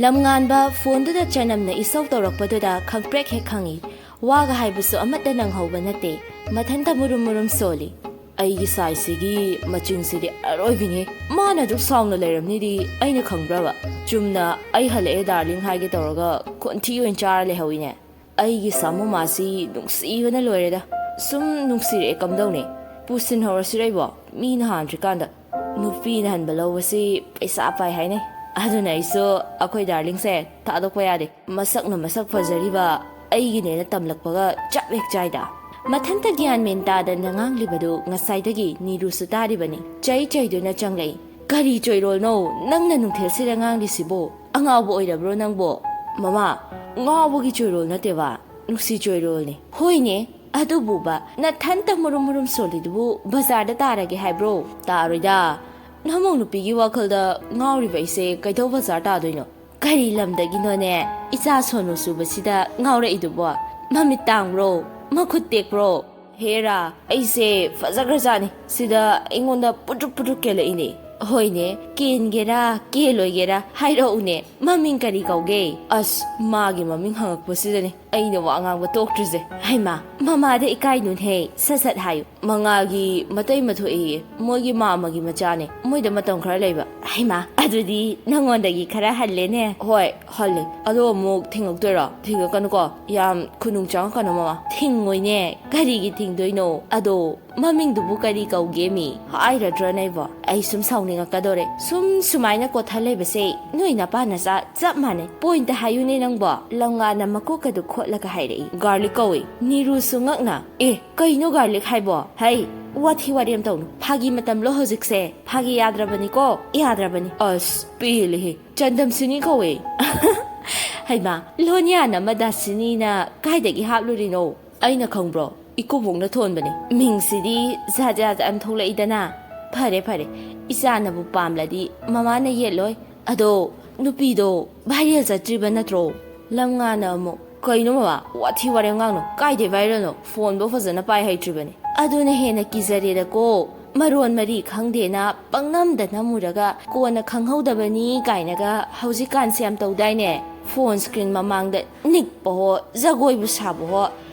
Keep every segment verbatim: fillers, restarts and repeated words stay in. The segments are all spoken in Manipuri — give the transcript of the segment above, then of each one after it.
ꯂꯝꯉꯥꯟꯕ ꯐꯣꯟꯗꯨꯗ ꯆꯅꯝꯅ ꯏꯁꯧ ꯇꯧꯔꯛꯄꯗꯨꯗ ꯈꯪꯄ꯭ꯔꯦꯛ ꯍꯦꯛ ꯈꯪꯏ꯫ ꯋꯥꯒ ꯍꯥꯏꯕꯁꯨ ꯑꯃꯠꯇ ꯅꯪꯍꯧꯕ ꯅꯠꯇꯦ꯫ ꯃꯊꯟꯇ ꯃꯨꯔꯨꯝ ꯃꯨꯔꯨꯝ ꯁꯣꯜꯂꯤ꯫ "ꯑꯩꯒꯤ ꯁꯥꯏꯖꯁꯤꯒꯤ ꯃꯆꯤꯡꯁꯤꯗꯤ ꯑꯔꯣꯏꯕꯤꯅꯦ꯫ ꯃꯥꯅ ꯑꯗꯨꯛ ꯁꯥꯎꯅ ꯂꯩꯔꯝꯅꯤꯗꯤ ꯑꯩꯅ ꯈꯪꯕ꯭ꯔꯕ? ꯆꯨꯝꯅ 'ꯑꯩ ꯍꯜꯂꯛꯑꯦ ꯗꯥꯔꯂꯤꯡ' ꯍꯥꯏꯒꯦ ꯇꯧꯔꯒ ꯈꯣꯟꯊꯤ ꯑꯣꯏꯅ ꯆꯥꯔ ꯂꯩꯍꯧꯏꯅꯦ꯫ ꯑꯩꯒꯤ ꯁꯥꯃꯨ ꯃꯥꯁꯤ ꯅꯨꯡꯁꯤꯕꯅ ꯂꯣꯏꯔꯦꯗ꯫ ꯁꯨꯝ ꯅꯨꯡꯁꯤꯔꯛꯑꯦ ꯀꯝꯗꯧꯅꯤ? ꯄꯨꯁꯤꯟꯍꯧꯔꯁꯤꯔ ꯑꯩꯕꯣ? ꯃꯤꯅ ꯍꯥꯟꯗ꯭ꯔꯤꯀꯥꯟꯗ꯫ ꯅꯨꯄꯤꯅ ꯍꯟꯕ ꯂꯧꯕꯁꯤ ꯄꯩꯁꯥ ꯄꯥꯏ ꯍꯥꯏꯅꯩ꯫ ꯑꯗꯨꯅ ꯑꯩꯁꯨ ꯑꯩꯈꯣꯏ ꯗꯥꯔꯂꯤꯡꯁꯦ ꯊꯥꯗꯣꯛꯄ ꯌꯥꯗꯦ꯫ ꯃꯁꯛꯅ ꯃꯁꯛ ꯐꯖꯔꯤꯕ ꯑꯩꯒꯤꯅꯦꯅ ꯇꯝꯂꯛꯄꯒ ꯆꯞ ꯍꯦꯛ ꯆꯥꯏꯗ꯫ ꯃꯊꯟꯇ ꯒ꯭ꯌꯥꯟ ꯃꯦꯟ ꯇꯥꯗꯅ ꯉꯥꯡꯂꯤꯕꯗꯨ ꯉꯁꯥꯏꯗꯒꯤ ꯅꯤꯔꯨꯁꯨ ꯇꯥꯔꯤꯕꯅꯤ꯫ ꯆꯩ ꯆꯩꯗꯨꯅ ꯆꯪꯂꯛꯏ꯫ "ꯀꯔꯤ ꯆꯣꯏꯔꯣꯜꯅꯣ ꯅꯪꯅ ꯅꯨꯡꯊꯤꯜꯁꯤꯗ ꯉꯥꯡꯂꯤꯁꯤꯕꯣ? ꯑꯉꯥꯎꯕ ꯑꯣꯏꯔꯕ꯭ꯔꯣ ꯅꯪꯕꯣ?" "ꯃꯃꯥ, ꯉꯥꯎꯕꯒꯤ ꯆꯣꯏꯔꯣꯜ ꯅꯠꯇꯦꯕ, ꯅꯨꯡꯁꯤ ꯆꯣꯏꯔꯣꯜꯅꯤ꯫" "ꯍꯣꯏꯅꯦ, ꯑꯗꯨꯕꯨꯕ ꯅꯊꯟꯇ ꯃꯨꯔꯨꯝ ꯃꯨꯔꯨꯝ ꯁꯣꯜꯂꯤꯗꯨꯕꯨ ꯕꯖꯥꯔꯗ ꯇꯥꯔꯒꯦ ꯍꯥꯏꯕ꯭ꯔꯣ?" "ꯇꯥꯔꯣꯏꯗ, ꯅꯃꯧ ꯅꯨꯄꯤꯒꯤ ꯋꯥꯈꯜꯗ ꯉꯥꯎꯔꯤꯕ ꯑꯩꯁꯦ ꯀꯩꯗꯧ ꯕꯖꯥꯔ ꯇꯥꯗꯣꯏꯅꯣ?" "ꯀꯔꯤ ꯂꯝꯗꯒꯤꯅꯣꯅꯦ ꯏꯆꯥ ꯁꯣꯅꯨ ꯆꯨꯕꯁꯤꯗ ꯉꯥꯎꯔꯛꯏꯗꯨꯕꯣ? ꯃꯃꯤꯠ ꯇꯥꯡꯕ꯭ꯔꯣ? ꯃꯈꯨꯠ ꯇꯦꯛꯄ꯭ꯔꯣ? ꯍꯦꯔꯥ, ꯑꯩꯁꯦ ꯐꯖꯈ꯭ꯔꯖꯥꯠꯅꯤ꯫ ꯁꯤꯗ ꯑꯩꯉꯣꯟꯗ ꯄꯨꯗ꯭ꯔꯨꯛ ꯄꯨꯗ꯭ꯔꯨꯛ ꯀꯦꯜꯂꯛꯏꯅꯦ꯫" "ꯍꯣꯏꯅꯦ, ꯀꯦꯟꯒꯦꯔꯥ ꯀꯦꯜꯂꯣꯏꯒꯦꯔꯥ ꯍꯥꯏꯔꯛꯎꯅꯦ, ꯃꯃꯤꯡ ꯀꯔꯤ ꯀꯧꯒꯦ?" ꯑꯁ, ꯃꯥꯒꯤ ꯃꯃꯤꯡ ꯍꯪꯉꯛꯄꯁꯤꯗꯅꯤ ꯑꯩꯅ ꯋꯥ ꯉꯥꯡꯕ ꯇꯣꯛꯇ꯭ꯔꯤꯁꯦ꯫ "ꯍꯩꯃꯥ, ꯃꯃꯥꯗ ꯏꯀꯥꯏꯅꯨꯅꯦ, ꯁꯠ ꯁꯠ ꯍꯥꯏꯌꯨ꯫" "ꯃꯉꯥꯜꯒꯤ ꯃꯇꯩ ꯃꯊꯣꯛꯏꯌꯦ, ꯃꯣꯏꯒꯤ ꯃꯥꯝꯃꯒꯤ ꯃꯆꯥꯅꯦ, ꯃꯣꯏꯗ ꯃꯇꯝ ꯈꯔ ꯂꯩꯕ꯫" "ꯍꯩꯃꯥ, ꯑꯗꯨꯗꯤ ꯅꯉꯣꯟꯗꯒꯤ ꯈꯔ ꯍꯜꯂꯦꯅꯦ꯫" "ꯍꯣꯏ, ꯍꯜꯂꯦ꯫ ꯑꯗꯣ ꯑꯃꯨꯛ ꯊꯤꯡꯉꯛꯇꯣꯏꯔꯣ?" "ꯊꯤꯡꯉꯛꯀꯅꯨꯀꯣ, ꯌꯥꯝ ꯈꯨꯅꯨꯡ ꯆꯪꯉꯛꯀꯅꯣ ꯃꯃꯥ꯫" "ꯊꯤꯡꯉꯣꯏꯅꯦ, ꯀꯔꯤꯒꯤ ꯊꯤꯡꯗꯣꯏꯅꯣ? ꯑꯗꯣ ꯃꯃꯤꯡꯗꯨꯕꯨ ꯀꯔꯤ ꯀꯧꯒꯦꯃꯤ? ꯍꯥꯏꯔꯗ꯭ꯔꯅꯦ ꯑꯩꯕꯣ? ꯑꯩ ꯁꯨꯝ ꯁꯥꯎꯅꯤꯡꯉꯛꯀꯗꯧꯔꯦ꯫ ꯁꯨꯝ ꯁꯨꯃꯥꯏꯅ ꯀꯣꯠꯊ ꯂꯩꯕꯁꯦ ꯅꯣꯏ ꯅꯄꯥ ꯅꯆꯥ ꯆꯞ ꯃꯥꯟꯅꯩ꯫" "ꯄꯣꯏꯟꯇ ꯍꯥꯏꯌꯨꯅꯦ ꯅꯪꯕꯣ꯫" ꯂꯝꯉꯥꯟꯅ ꯃꯀꯣꯛꯀꯗꯨ ꯈꯣꯠꯂꯒ ꯍꯥꯏꯔꯛꯏ꯫ "ꯒꯥꯔꯂꯤꯛ ꯀꯧꯏ꯫" ꯅꯤꯔꯨꯁꯨ ꯉꯛꯅ, "ꯑꯦ, ꯀꯩꯅꯣ ꯒꯥꯔꯂꯤꯛ ꯍꯥꯏꯕꯣ? ꯍꯩ, ꯋꯥꯊꯤ ꯋꯥꯔꯦꯝ ꯇꯧꯅꯨ꯫ ꯐꯥꯒꯤ ꯃꯇꯝꯂꯣ ꯍꯧꯖꯤꯛꯁꯦ? ꯐꯥꯒꯤ ꯌꯥꯗ꯭ꯔꯕꯅꯤꯀꯣ, ꯌꯥꯗ꯭ꯔꯕꯅꯤ꯫" "ꯑꯁ, ꯄꯦꯜꯂꯦꯍꯦ꯫ ꯆꯟꯗꯝꯁꯤꯅꯤ ꯀꯧꯋꯦ꯫" "ꯍꯩꯃꯥ, ꯂꯣꯟ ꯌꯥꯟ ꯑꯃ ꯗꯥꯁꯤꯅꯤꯅ ꯀꯥꯏꯗꯒꯤ ꯍꯥꯞꯂꯨꯔꯤꯅꯣ?" "ꯑꯩꯅ ꯈꯪꯕ꯭ꯔꯣ? ꯏꯀꯨꯕꯣꯛꯅ ꯊꯣꯟꯕꯅꯦ꯫" "ꯃꯤꯡꯁꯤꯗꯤ ꯖꯥꯠ ꯖꯥꯠ ꯌꯥꯝ ꯊꯣꯛꯂꯛꯏꯗꯅ꯫" "ꯐꯔꯦ, ꯐꯔꯦ, ꯏꯆꯥꯅꯕꯨ ꯄꯥꯝꯂꯗꯤ ꯃꯃꯥꯅ ꯌꯦꯠꯂꯣꯏ꯫ ꯑꯗꯣ ꯅꯨꯄꯤꯗꯣ ꯚꯥꯏꯔꯦꯜ ꯆꯠꯇ꯭ꯔꯤꯕ ꯅꯠꯇ꯭ꯔꯣ?" ꯂꯝꯉꯥꯟꯅ ꯑꯃꯨꯛ, "ꯀꯩꯅꯣ ꯃꯃꯥ? ꯋꯥꯊꯤ ꯋꯥꯔꯦꯝ ꯉꯥꯡꯅꯨ꯫ ꯀꯥꯏꯗꯩ ꯚꯥꯏꯔꯦꯜꯅꯣ? ꯐꯣꯟꯕꯧ ꯐꯖꯅ ꯄꯥꯏ ꯍꯩꯇ꯭ꯔꯤꯕꯅꯤ꯫" "ꯑꯗꯨꯅ ꯍꯦꯟꯅ ꯀꯤꯖꯔꯦꯗꯀꯣ꯫ ꯃꯔꯣꯟ ꯃꯔꯤ ꯈꯪꯗꯦꯅ ꯄꯪꯅꯝꯗ ꯅꯝꯃꯨꯔꯒ ꯀꯣꯟꯅ ꯈꯪꯍꯧꯗꯕꯅꯤ ꯀꯥꯏꯅꯒ ꯍꯧꯖꯤꯛꯀꯥꯟꯁꯦ ꯌꯥꯝ ꯇꯧꯗꯥꯏꯅꯦ? ꯐꯣꯟ ꯁ꯭ꯀ꯭ꯔꯤꯟ ꯃꯃꯥꯡꯗ ꯅꯤꯛꯄꯍꯣ, ꯖꯒꯣꯏꯕꯨ ꯁꯥꯕꯍꯣ,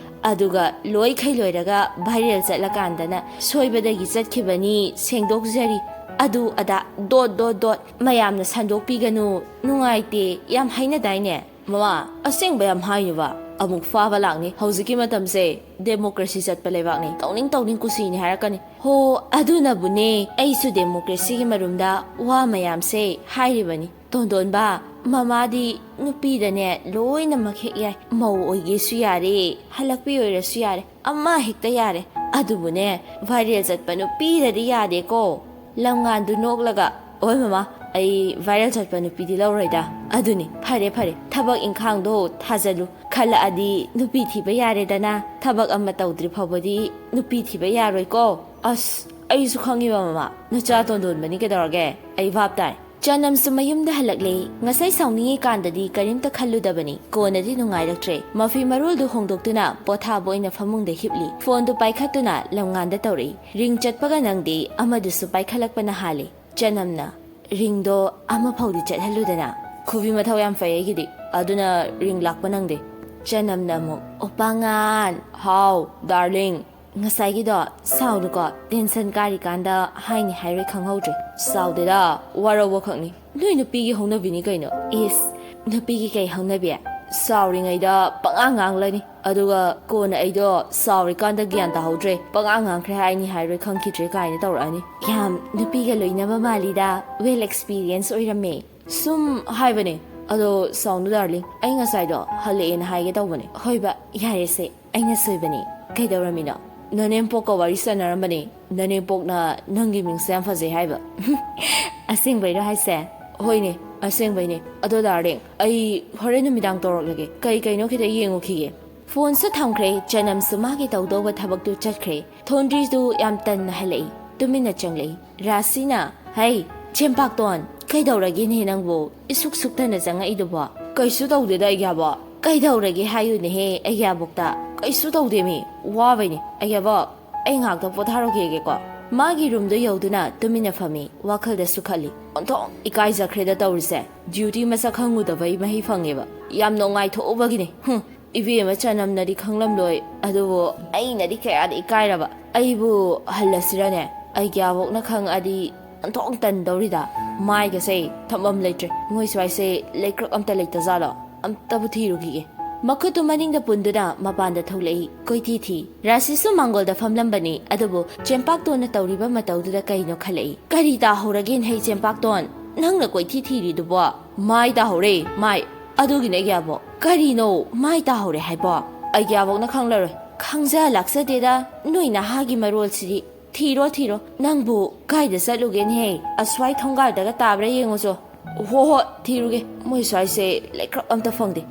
ꯑꯗꯨꯒ ꯂꯣꯏꯈꯩ ꯂꯣꯏꯔꯒ ꯚꯥꯏꯔꯦꯜ ꯆꯠꯂꯀꯥꯟꯗꯅ ꯁꯣꯏꯕꯗꯒꯤ ꯆꯠꯈꯤꯕꯅꯤ, ꯁꯦꯡꯗꯣꯛꯆꯔꯤ, ꯑꯗꯨ ꯑꯗꯥ, ꯗꯣꯠ ꯗꯣꯠ ꯗꯣꯠ, ꯃꯌꯥꯝꯅ ꯁꯟꯗꯣꯛꯄꯤꯒꯅꯨ, ꯅꯨꯡꯉꯥꯏꯇꯦ ꯌꯥꯝ ꯍꯥꯏꯅꯗꯥꯏꯅꯦ? ꯃꯃꯥ, ꯑꯁꯦꯡꯕ ꯌꯥꯝ ꯍꯥꯏꯅꯨꯕ꯫ ꯑꯃꯨꯛ ꯐꯥꯕ ꯂꯥꯛꯅꯤ꯫ ꯍꯧꯖꯤꯛꯀꯤ ꯃꯇꯝꯁꯦ ꯗꯦꯃꯣꯀ꯭ꯔꯦꯁꯤ ꯆꯠꯄ ꯂꯩꯕꯥꯛꯅꯤ꯫ ꯇꯧꯅꯤꯡ ꯇꯧꯅꯤꯡ ꯀꯨꯁꯤꯅꯤ ꯍꯥꯏꯔꯛꯀꯅꯤ꯫ ꯍꯣ, ꯑꯗꯨꯅꯕꯨꯅꯦ ꯑꯩꯁꯨ ꯗꯦꯃꯣꯀ꯭ꯔꯦꯁꯤꯒꯤ ꯃꯔꯨꯝꯗ ꯋꯥ ꯃꯌꯥꯝꯁꯦ ꯍꯥꯏꯔꯤꯕꯅꯤ꯫ ꯇꯣꯟꯗꯣꯟꯕ, ꯃꯃꯥꯗꯤ ꯅꯨꯄꯤꯗꯅꯦ ꯂꯣꯏꯅꯃꯛ ꯍꯦꯛ ꯌꯥꯏ꯫ ꯃꯧ ꯑꯣꯏꯒꯦꯁꯨ ꯌꯥꯔꯦ, ꯍꯜꯂꯛꯄꯤ ꯑꯣꯏꯔꯁꯨ ꯌꯥꯔꯦ, ꯑꯃ ꯍꯦꯛꯇ ꯌꯥꯔꯦ꯫ ꯑꯗꯨꯕꯨꯅꯦ, ꯚꯥꯏꯔꯦꯜ ꯆꯠꯄ ꯅꯨꯄꯤꯗꯗꯤ ꯌꯥꯗꯦꯀꯣ꯫ ꯂꯝꯉꯥꯟꯗꯨ ꯅꯣꯛꯂꯒ, "ꯑꯣꯏ ꯃꯃꯥ, ꯑꯩ ꯚꯥꯏꯔꯦꯜ ꯆꯠꯄ ꯅꯨꯄꯤꯗꯤ ꯂꯧꯔꯣꯏꯗ꯫ ꯑꯗꯨꯅꯤ, ꯐꯔꯦ ꯐꯔꯦ, ꯊꯕꯛ ꯏꯪꯈꯥꯡꯗꯣ ꯊꯥꯖꯜꯂꯨ꯫ ꯈꯜꯂꯛꯑꯗꯤ ꯅꯨꯄꯤ ꯊꯤꯕ ꯌꯥꯔꯦꯗꯅ꯫ ꯊꯕꯛ ꯑꯃ ꯇꯧꯗ꯭ꯔꯤ ꯐꯥꯎꯕꯗꯤ ꯅꯨꯄꯤ ꯊꯤꯕ ꯌꯥꯔꯣꯏꯀꯣ꯫" ꯑꯁ, ꯑꯩꯁꯨ ꯈꯪꯉꯤꯕ ꯃꯃꯥ, ꯅꯆꯥ ꯇꯣꯟꯗꯣꯟꯕꯅꯤ ꯀꯩꯗꯧꯔꯒꯦ? ꯑꯩ ꯚꯥꯞ ꯇꯥꯏ꯫ ꯆꯅꯝꯁꯨ ꯃꯌꯨꯝꯗ ꯍꯜꯂꯛꯂꯦ꯫ ꯉꯁꯥꯏ ꯁꯥꯎꯅꯤꯡꯉꯤꯀꯥꯟꯗꯗꯤ ꯀꯔꯤꯝꯇ ꯈꯜꯂꯨꯗꯕꯅꯤ꯫ ꯀꯣꯟꯅꯗꯤ ꯅꯨꯡꯉꯥꯏꯔꯛꯇ꯭ꯔꯦ꯫ ꯃꯐꯤ ꯃꯔꯣꯜꯗꯨ ꯍꯣꯡꯗꯣꯛꯇꯨꯅ ꯄꯣꯊꯥꯕ ꯑꯣꯏꯅ ꯐꯃꯨꯡꯗ ꯍꯤꯞꯂꯤ꯫ ꯐꯣꯟꯗꯨ ꯄꯥꯏꯈꯠꯇꯨꯅ ꯂꯝꯉꯥꯟꯗ ꯇꯧꯔꯛꯏ꯫ ꯔꯤꯡ ꯆꯠꯄꯒ ꯅꯪꯗꯦ, ꯑꯃꯗꯨꯁꯨ ꯄꯥꯏꯈꯠꯂꯛꯄꯅ ꯍꯥꯜꯂꯦ꯫ ꯆꯅꯝꯅ, "ꯔꯤꯡꯗꯣ ꯑꯃꯐꯥꯎꯗꯤ ꯆꯠꯍꯜꯂꯨꯗꯅ꯫" ꯈꯨꯕꯤ ꯃꯊꯧ ꯌꯥꯝ ꯐꯩ ꯑꯩꯒꯤꯗꯤ, ꯑꯗꯨꯅ ꯔꯤꯡ ꯂꯥꯛꯄ ꯅꯪꯗꯦ꯫ ꯆꯅꯝꯅ ꯑꯃꯨꯛ, "ꯑꯣ ꯄꯥꯉꯥꯟ꯫" "ꯍꯥꯎ ꯗꯥꯔꯂꯤꯡ꯫" "ꯉꯁꯥꯏꯒꯤꯗꯣ ꯁꯥꯎꯅꯨꯀꯣ, ꯇꯦꯟꯁꯟ ꯀꯥꯔꯤꯀꯥꯟꯗ ꯍꯥꯏꯅꯤ ꯍꯥꯏꯔꯣꯏ ꯈꯪꯍꯧꯗ꯭ꯔꯦ꯫" "ꯁꯥꯎꯗꯦꯗ, ꯋꯥꯔꯧꯕ ꯈꯛꯅꯤ꯫ ꯅꯣꯏ ꯅꯨꯄꯤꯒꯤ ꯍꯧꯅꯕꯤꯅꯤ ꯀꯩꯅꯣ꯫" "ꯏꯁ, ꯅꯨꯄꯤꯒꯤ ꯀꯩ ꯍꯧꯅꯕꯤ? ꯁꯥꯎꯔꯤꯉꯩꯗ ꯄꯉꯥꯡ ꯉꯥꯡꯂꯅꯤ, ꯑꯗꯨꯒ ꯀꯣꯟꯅ ꯑꯩꯗꯣ ꯁꯥꯎꯔꯤꯀꯥꯟꯗ ꯒ꯭ꯌꯥꯟ ꯇꯥꯍꯧꯗ꯭ꯔꯦ, ꯄꯉꯥꯡ ꯉꯥꯡꯈ꯭ꯔꯦ, ꯍꯥꯏꯅꯤ ꯍꯥꯏꯔꯣꯏ ꯈꯪꯈꯤꯗ꯭ꯔꯦ ꯀꯥꯏꯅ ꯇꯧꯔꯛꯑꯅꯤ꯫" "ꯌꯥꯝ ꯅꯨꯄꯤꯒ ꯂꯣꯏꯅꯕ ꯃꯥꯜꯂꯤꯗ, ꯋꯦꯜ ꯑꯦꯛꯁꯄꯤꯔꯤꯌꯦꯟꯁ ꯑꯣꯏꯔꯝꯃꯦ꯫" "ꯁꯨꯝ ꯍꯥꯏꯕꯅꯦ꯫ ꯑꯗꯣ ꯁꯥꯎꯅꯨ ꯗꯥꯔꯂꯤꯡ, ꯑꯩ ꯉꯁꯥꯏꯗꯣ ꯍꯜꯂꯛꯑꯦꯅ ꯍꯥꯏꯒꯦ ꯇꯧꯕꯅꯦ꯫" "ꯍꯣꯏꯕ, ꯌꯥꯔꯦꯁꯦ, ꯑꯩꯅ ꯁꯣꯏꯕꯅꯦ꯫ ꯀꯩꯗꯧꯔꯝꯃꯤꯅꯣ?" "ꯅꯅꯦꯝꯄꯣꯛꯀ ꯋꯥꯔꯤ ꯁꯥꯟꯅꯔꯝꯕꯅꯦ꯫ ꯅꯅꯦꯝꯄꯣꯛꯅ ꯅꯪꯒꯤ ꯃꯤꯡꯁꯦ ꯌꯥꯝ ꯐꯖꯩ ꯍꯥꯏꯕ꯫" "ꯑꯁꯦꯡꯕꯩꯔꯣ ꯍꯥꯏꯁꯦ?" "ꯍꯣꯏꯅꯦ, ꯑꯁꯦꯡꯕꯩꯅꯦ꯫ ꯑꯗꯣ ꯗꯥꯔꯂꯤꯡ, ꯑꯩ ꯍꯣꯔꯦꯟ ꯅꯨꯃꯤꯗꯥꯡ ꯇꯧꯔꯛꯂꯒꯦ꯫ ꯀꯩ ꯀꯩꯅꯣ ꯈꯤꯇ ꯌꯦꯡꯉꯨꯈꯤꯒꯦ꯫" ꯐꯣꯟꯁꯨ ꯊꯝꯈ꯭ꯔꯦ꯫ ꯆꯅꯝꯁꯨ ꯃꯥꯒꯤ ꯇꯧꯗꯧꯕ ꯊꯕꯛꯇꯨ ꯆꯠꯈ꯭ꯔꯦ꯫ ꯊꯣꯟꯗ꯭ꯔꯤꯗꯨ ꯌꯥꯝ ꯇꯟꯅ ꯍꯜꯂꯛꯏ꯫ ꯇꯨꯃꯤꯟꯅ ꯆꯪꯂꯛꯏ꯫ ꯔꯥꯁꯤꯅ, "ꯍꯩ, ꯆꯦꯝꯄꯥꯛꯇꯣꯟ, ꯀꯩꯗꯧꯔꯒꯦꯅꯦ ꯅꯪꯕꯨ? ꯏꯁꯨꯛ ꯁꯨꯛꯇꯅ ꯆꯪꯉꯛꯏꯗꯨꯕꯣ?" "ꯀꯩꯁꯨ ꯇꯧꯗꯦꯗ, ꯑꯩꯒꯤꯌꯥꯕꯣꯛ꯫" "ꯀꯩꯗꯧꯔꯒꯦ ꯍꯥꯏꯌꯨꯅꯦꯍꯦ, ꯑꯩꯒꯤꯌꯥꯕꯣꯛꯇ?" "ꯀꯩꯁꯨ ꯇꯧꯗꯦꯃꯤ, ꯋꯥꯕꯩꯅꯦ꯫ ꯑꯩꯒꯤꯌꯥꯕꯣꯛ, ꯑꯩ ꯉꯥꯏꯍꯥꯛꯇ ꯄꯣꯊꯥꯔꯨꯈꯤꯒꯦꯀꯣ꯫" ꯃꯥꯒꯤ ꯔꯨꯝꯗꯣ ꯌꯧꯗꯨꯅ ꯇꯨꯃꯤꯟꯅ ꯐꯝꯃꯤ꯫ ꯋꯥꯈꯜꯗꯁꯨ ꯈꯜꯂꯤ, "ꯑꯣꯟꯊꯣꯛ ꯏꯀꯥꯏꯖꯈ꯭ꯔꯦꯗ ꯇꯧꯔꯤꯁꯦ꯫ ꯗ꯭ꯌꯨꯇꯤ ꯃꯁꯛ ꯈꯪꯉꯨꯗꯕꯩ ꯃꯍꯩ ꯐꯪꯉꯦꯕ꯫ ꯌꯥꯝ ꯅꯨꯡꯉꯥꯏꯊꯣꯛꯎꯕꯒꯤꯅꯤ꯫ ꯍꯨꯝ, ꯏꯕꯦꯝꯃ ꯆꯅꯝꯅꯗꯤ ꯈꯪꯂꯝꯂꯣꯏ, ꯑꯗꯨꯕꯨ ꯑꯩꯅꯗꯤ ꯀꯌꯥꯗ ꯏꯀꯥꯏꯔꯕ꯫ ꯑꯩꯕꯨ ꯍꯜꯂꯁꯤꯔꯅꯦ? ꯑꯩꯒ꯭ꯌꯥꯕꯣꯛꯅ ꯈꯪꯉꯛꯑꯗꯤ ꯑꯣꯟꯊꯣꯛ ꯇꯟꯗꯧꯔꯤꯗ꯫ ꯃꯥꯏꯒꯁꯦ ꯊꯝꯐꯝ ꯂꯩꯇ꯭ꯔꯦ꯫ ꯃꯣꯏ ꯁ꯭ꯋꯥꯏꯁꯦ ꯂꯩꯀ꯭ꯔꯛ ꯑꯝꯇ ꯂꯩꯇꯖꯥꯠꯂꯣ? ꯑꯝꯇꯕꯨ ꯊꯤꯔꯨꯈꯤꯒꯦ꯫" ꯃꯈꯨꯠꯇꯨ ꯃꯅꯤꯡꯗ ꯄꯨꯟꯗꯨꯅ ꯃꯄꯥꯟꯗ ꯊꯣꯛꯂꯛꯏ꯫ ꯀꯣꯏꯊꯤ ꯊꯤ꯫ ꯔꯥꯁꯤꯁꯨ ꯃꯥꯡꯒꯣꯜꯗ ꯐꯝꯂꯝꯕꯅꯤ, ꯑꯗꯨꯕꯨ ꯆꯦꯝꯄꯥꯛꯇꯣꯟꯅ ꯇꯧꯔꯤꯕ ꯃꯇꯧꯗꯨꯗ ꯀꯩꯅꯣ ꯈꯜꯂꯛꯏ꯫ "ꯀꯔꯤ ꯇꯥꯍꯧꯔꯒꯦꯅꯦ, ꯍꯩ ꯆꯦꯝꯄꯥꯛꯇꯣꯟ? ꯅꯪꯅ ꯀꯣꯏꯊꯤ ꯊꯤꯔꯤꯗꯨꯕꯣ?" "ꯃꯥꯏ ꯇꯥꯍꯧꯔꯦ, ꯃꯥꯏ꯫" "ꯑꯗꯨꯒꯤꯅꯦ, ꯑꯩꯒꯤꯌꯥꯕꯣꯛ꯫" "ꯀꯔꯤꯅꯣ ꯃꯥꯏ ꯇꯥꯍꯧꯔꯦ ꯍꯥꯏꯕꯣ?" "ꯑꯩꯒꯤꯌꯥꯕꯣꯛꯅ ꯈꯪꯂꯔꯣꯏ꯫" "ꯈꯪꯖ ꯂꯥꯛꯆꯗꯦꯗ, ꯅꯣꯏ ꯅꯍꯥꯒꯤ ꯃꯔꯣꯜꯁꯤꯗꯤ꯫ ꯊꯤꯔꯣ, ꯊꯤꯔꯣ꯫ ꯅꯪꯕꯨ ꯀꯥꯏꯗ ꯆꯠꯂꯨꯒꯦꯅꯦꯍꯦ? ꯑꯁ꯭ꯋꯥꯏ ꯊꯣꯡꯒꯥꯜꯗꯒ ꯇꯥꯕ꯭ꯔꯥ ꯌꯦꯡꯉꯨꯆꯣ꯫" "ꯍꯣ ꯍꯣ, ꯊꯤꯔꯨꯒꯦ꯫ ꯃꯣꯏ ꯁ꯭ꯋꯥꯏꯁꯦ ꯂꯩꯀ꯭ꯔꯛ ꯑꯝꯇ ꯐꯪꯗꯦ꯫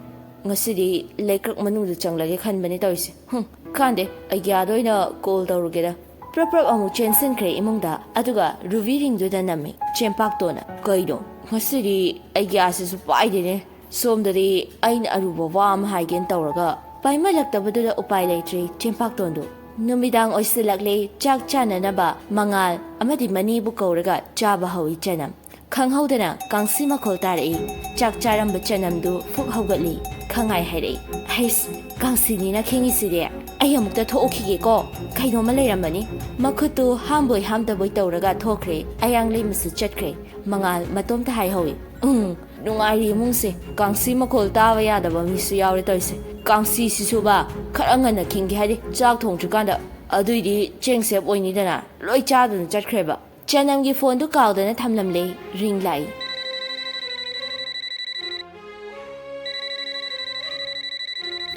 ꯉꯁꯤꯗꯤ ꯂꯩꯀ꯭ꯔꯛ ꯃꯅꯨꯡꯗ ꯆꯪꯂꯒꯦ ꯈꯟꯕꯅꯦ ꯇꯧꯔꯤꯁꯦ꯫ ꯍꯨꯝ, ꯀꯥꯟꯗꯦ, ꯑꯩꯒ꯭ꯌꯥꯗ ꯑꯣꯏꯅ ꯀꯣꯜ ꯇꯧꯔꯨꯒꯦꯗ꯫" ꯄ꯭ꯔꯞ ꯄ꯭ꯔꯞ ꯑꯃꯨꯛ ꯆꯦꯟꯁꯤꯟꯈ꯭ꯔꯦ ꯏꯃꯨꯡꯗ, ꯑꯗꯨꯒ ꯔꯨꯕꯤ ꯔꯤꯡꯗꯨꯗ ꯅꯝꯃꯤ ꯆꯦꯝꯄꯥꯛꯇꯣꯟꯅ꯫ "ꯀꯩꯅꯣ, ꯉꯁꯤꯗꯤ ꯑꯩꯒ꯭ꯌꯥꯁꯤꯁꯨ ꯄꯥꯏꯗꯦꯅꯦ꯫" ꯁꯣꯝꯗꯗꯤ ꯑꯩꯅ ꯑꯔꯨꯕ ꯋꯥ ꯑꯃ ꯍꯥꯏꯒꯦꯅ ꯇꯧꯔꯒ ꯄꯥꯏꯃꯜꯂꯛꯇꯕꯗꯨꯗ ꯎꯄꯥꯏ ꯂꯩꯇ꯭ꯔꯦ ꯆꯦꯝꯄꯥꯛꯇꯣꯟꯗꯨ꯫ ꯅꯨꯃꯤꯗꯥꯡ ꯑꯣꯏꯁꯤꯜꯂꯛꯂꯦ꯫ ꯆꯥꯛ ꯆꯥꯅꯅꯕ ꯃꯉꯥꯜ ꯑꯃꯗꯤ ꯃꯅꯤꯕꯨ ꯀꯧꯔꯒ ꯆꯥꯕ ꯍꯧꯏ ꯆꯅꯝ꯫ ꯈꯪꯍꯧꯗꯅ ꯀꯥꯡꯁꯤ ꯃꯈꯣꯜ ꯇꯥꯔꯛꯏ꯫ ꯆꯥꯛ ꯆꯥꯔꯝꯕ ꯆꯅꯝꯗꯨ ꯐꯨꯛ ꯍꯧꯒꯠꯂꯤ꯫ ꯈꯪꯉꯥꯏ ꯍꯥꯏꯔꯛꯏ, "ꯍꯩꯁ, ꯀꯥꯡꯁꯤꯅꯤꯅ ꯈꯤꯡꯉꯤꯁꯤꯗꯤ꯫ ꯑꯩ ꯑꯃꯨꯛꯇ ꯊꯣꯛꯎꯈꯤꯒꯦꯀꯣ꯫ ꯀꯩꯅꯣꯝꯃ ꯂꯩꯔꯝꯃꯅꯤ꯫" ꯃꯈꯨꯠꯇꯨ ꯍꯥꯝꯕꯣꯏ ꯍꯥꯝꯗꯕꯣꯏ ꯇꯧꯔꯒ ꯊꯣꯛꯈ꯭ꯔꯦ꯫ ꯑꯌꯥꯡꯂꯩꯃꯁꯨ ꯆꯠꯈ꯭ꯔꯦ꯫ ꯃꯉꯥꯜ ꯃꯇꯣꯝꯇ ꯍꯥꯏꯍꯧꯏ, "ꯎꯝ, ꯅꯨꯡꯉꯥꯏꯔꯤ ꯏꯃꯨꯡꯁꯦ꯫ ꯀꯥꯡꯁꯤ ꯃꯈꯣꯜ ꯇꯥꯕ ꯌꯥꯗꯕ ꯃꯤꯁꯨ ꯌꯥꯎꯔꯦ ꯇꯧꯔꯤꯁꯦ꯫ ꯀꯥꯡꯁꯤꯁꯤꯁꯨꯕ ꯈꯔ ꯉꯟꯅ ꯈꯤꯡꯒꯦ ꯍꯥꯏꯗꯤ ꯆꯥꯛ ꯊꯣꯡꯗ꯭ꯔꯤꯀꯥꯟꯗ꯫ ꯑꯗꯨꯏꯗꯤ ꯆꯦꯡ ꯁꯦꯞ ꯑꯣꯏꯅꯤꯗꯅ꯫ ꯂꯣꯏ ꯆꯥꯗꯨꯅ ꯆꯠꯈ꯭ꯔꯦꯕ꯫" ꯆꯅꯝꯒꯤ ꯐꯣꯟꯗꯨ ꯀꯥꯎꯗꯅ ꯊꯝꯂꯝꯂꯦ꯫ ꯔꯤꯡ ꯂꯥꯛꯏ꯫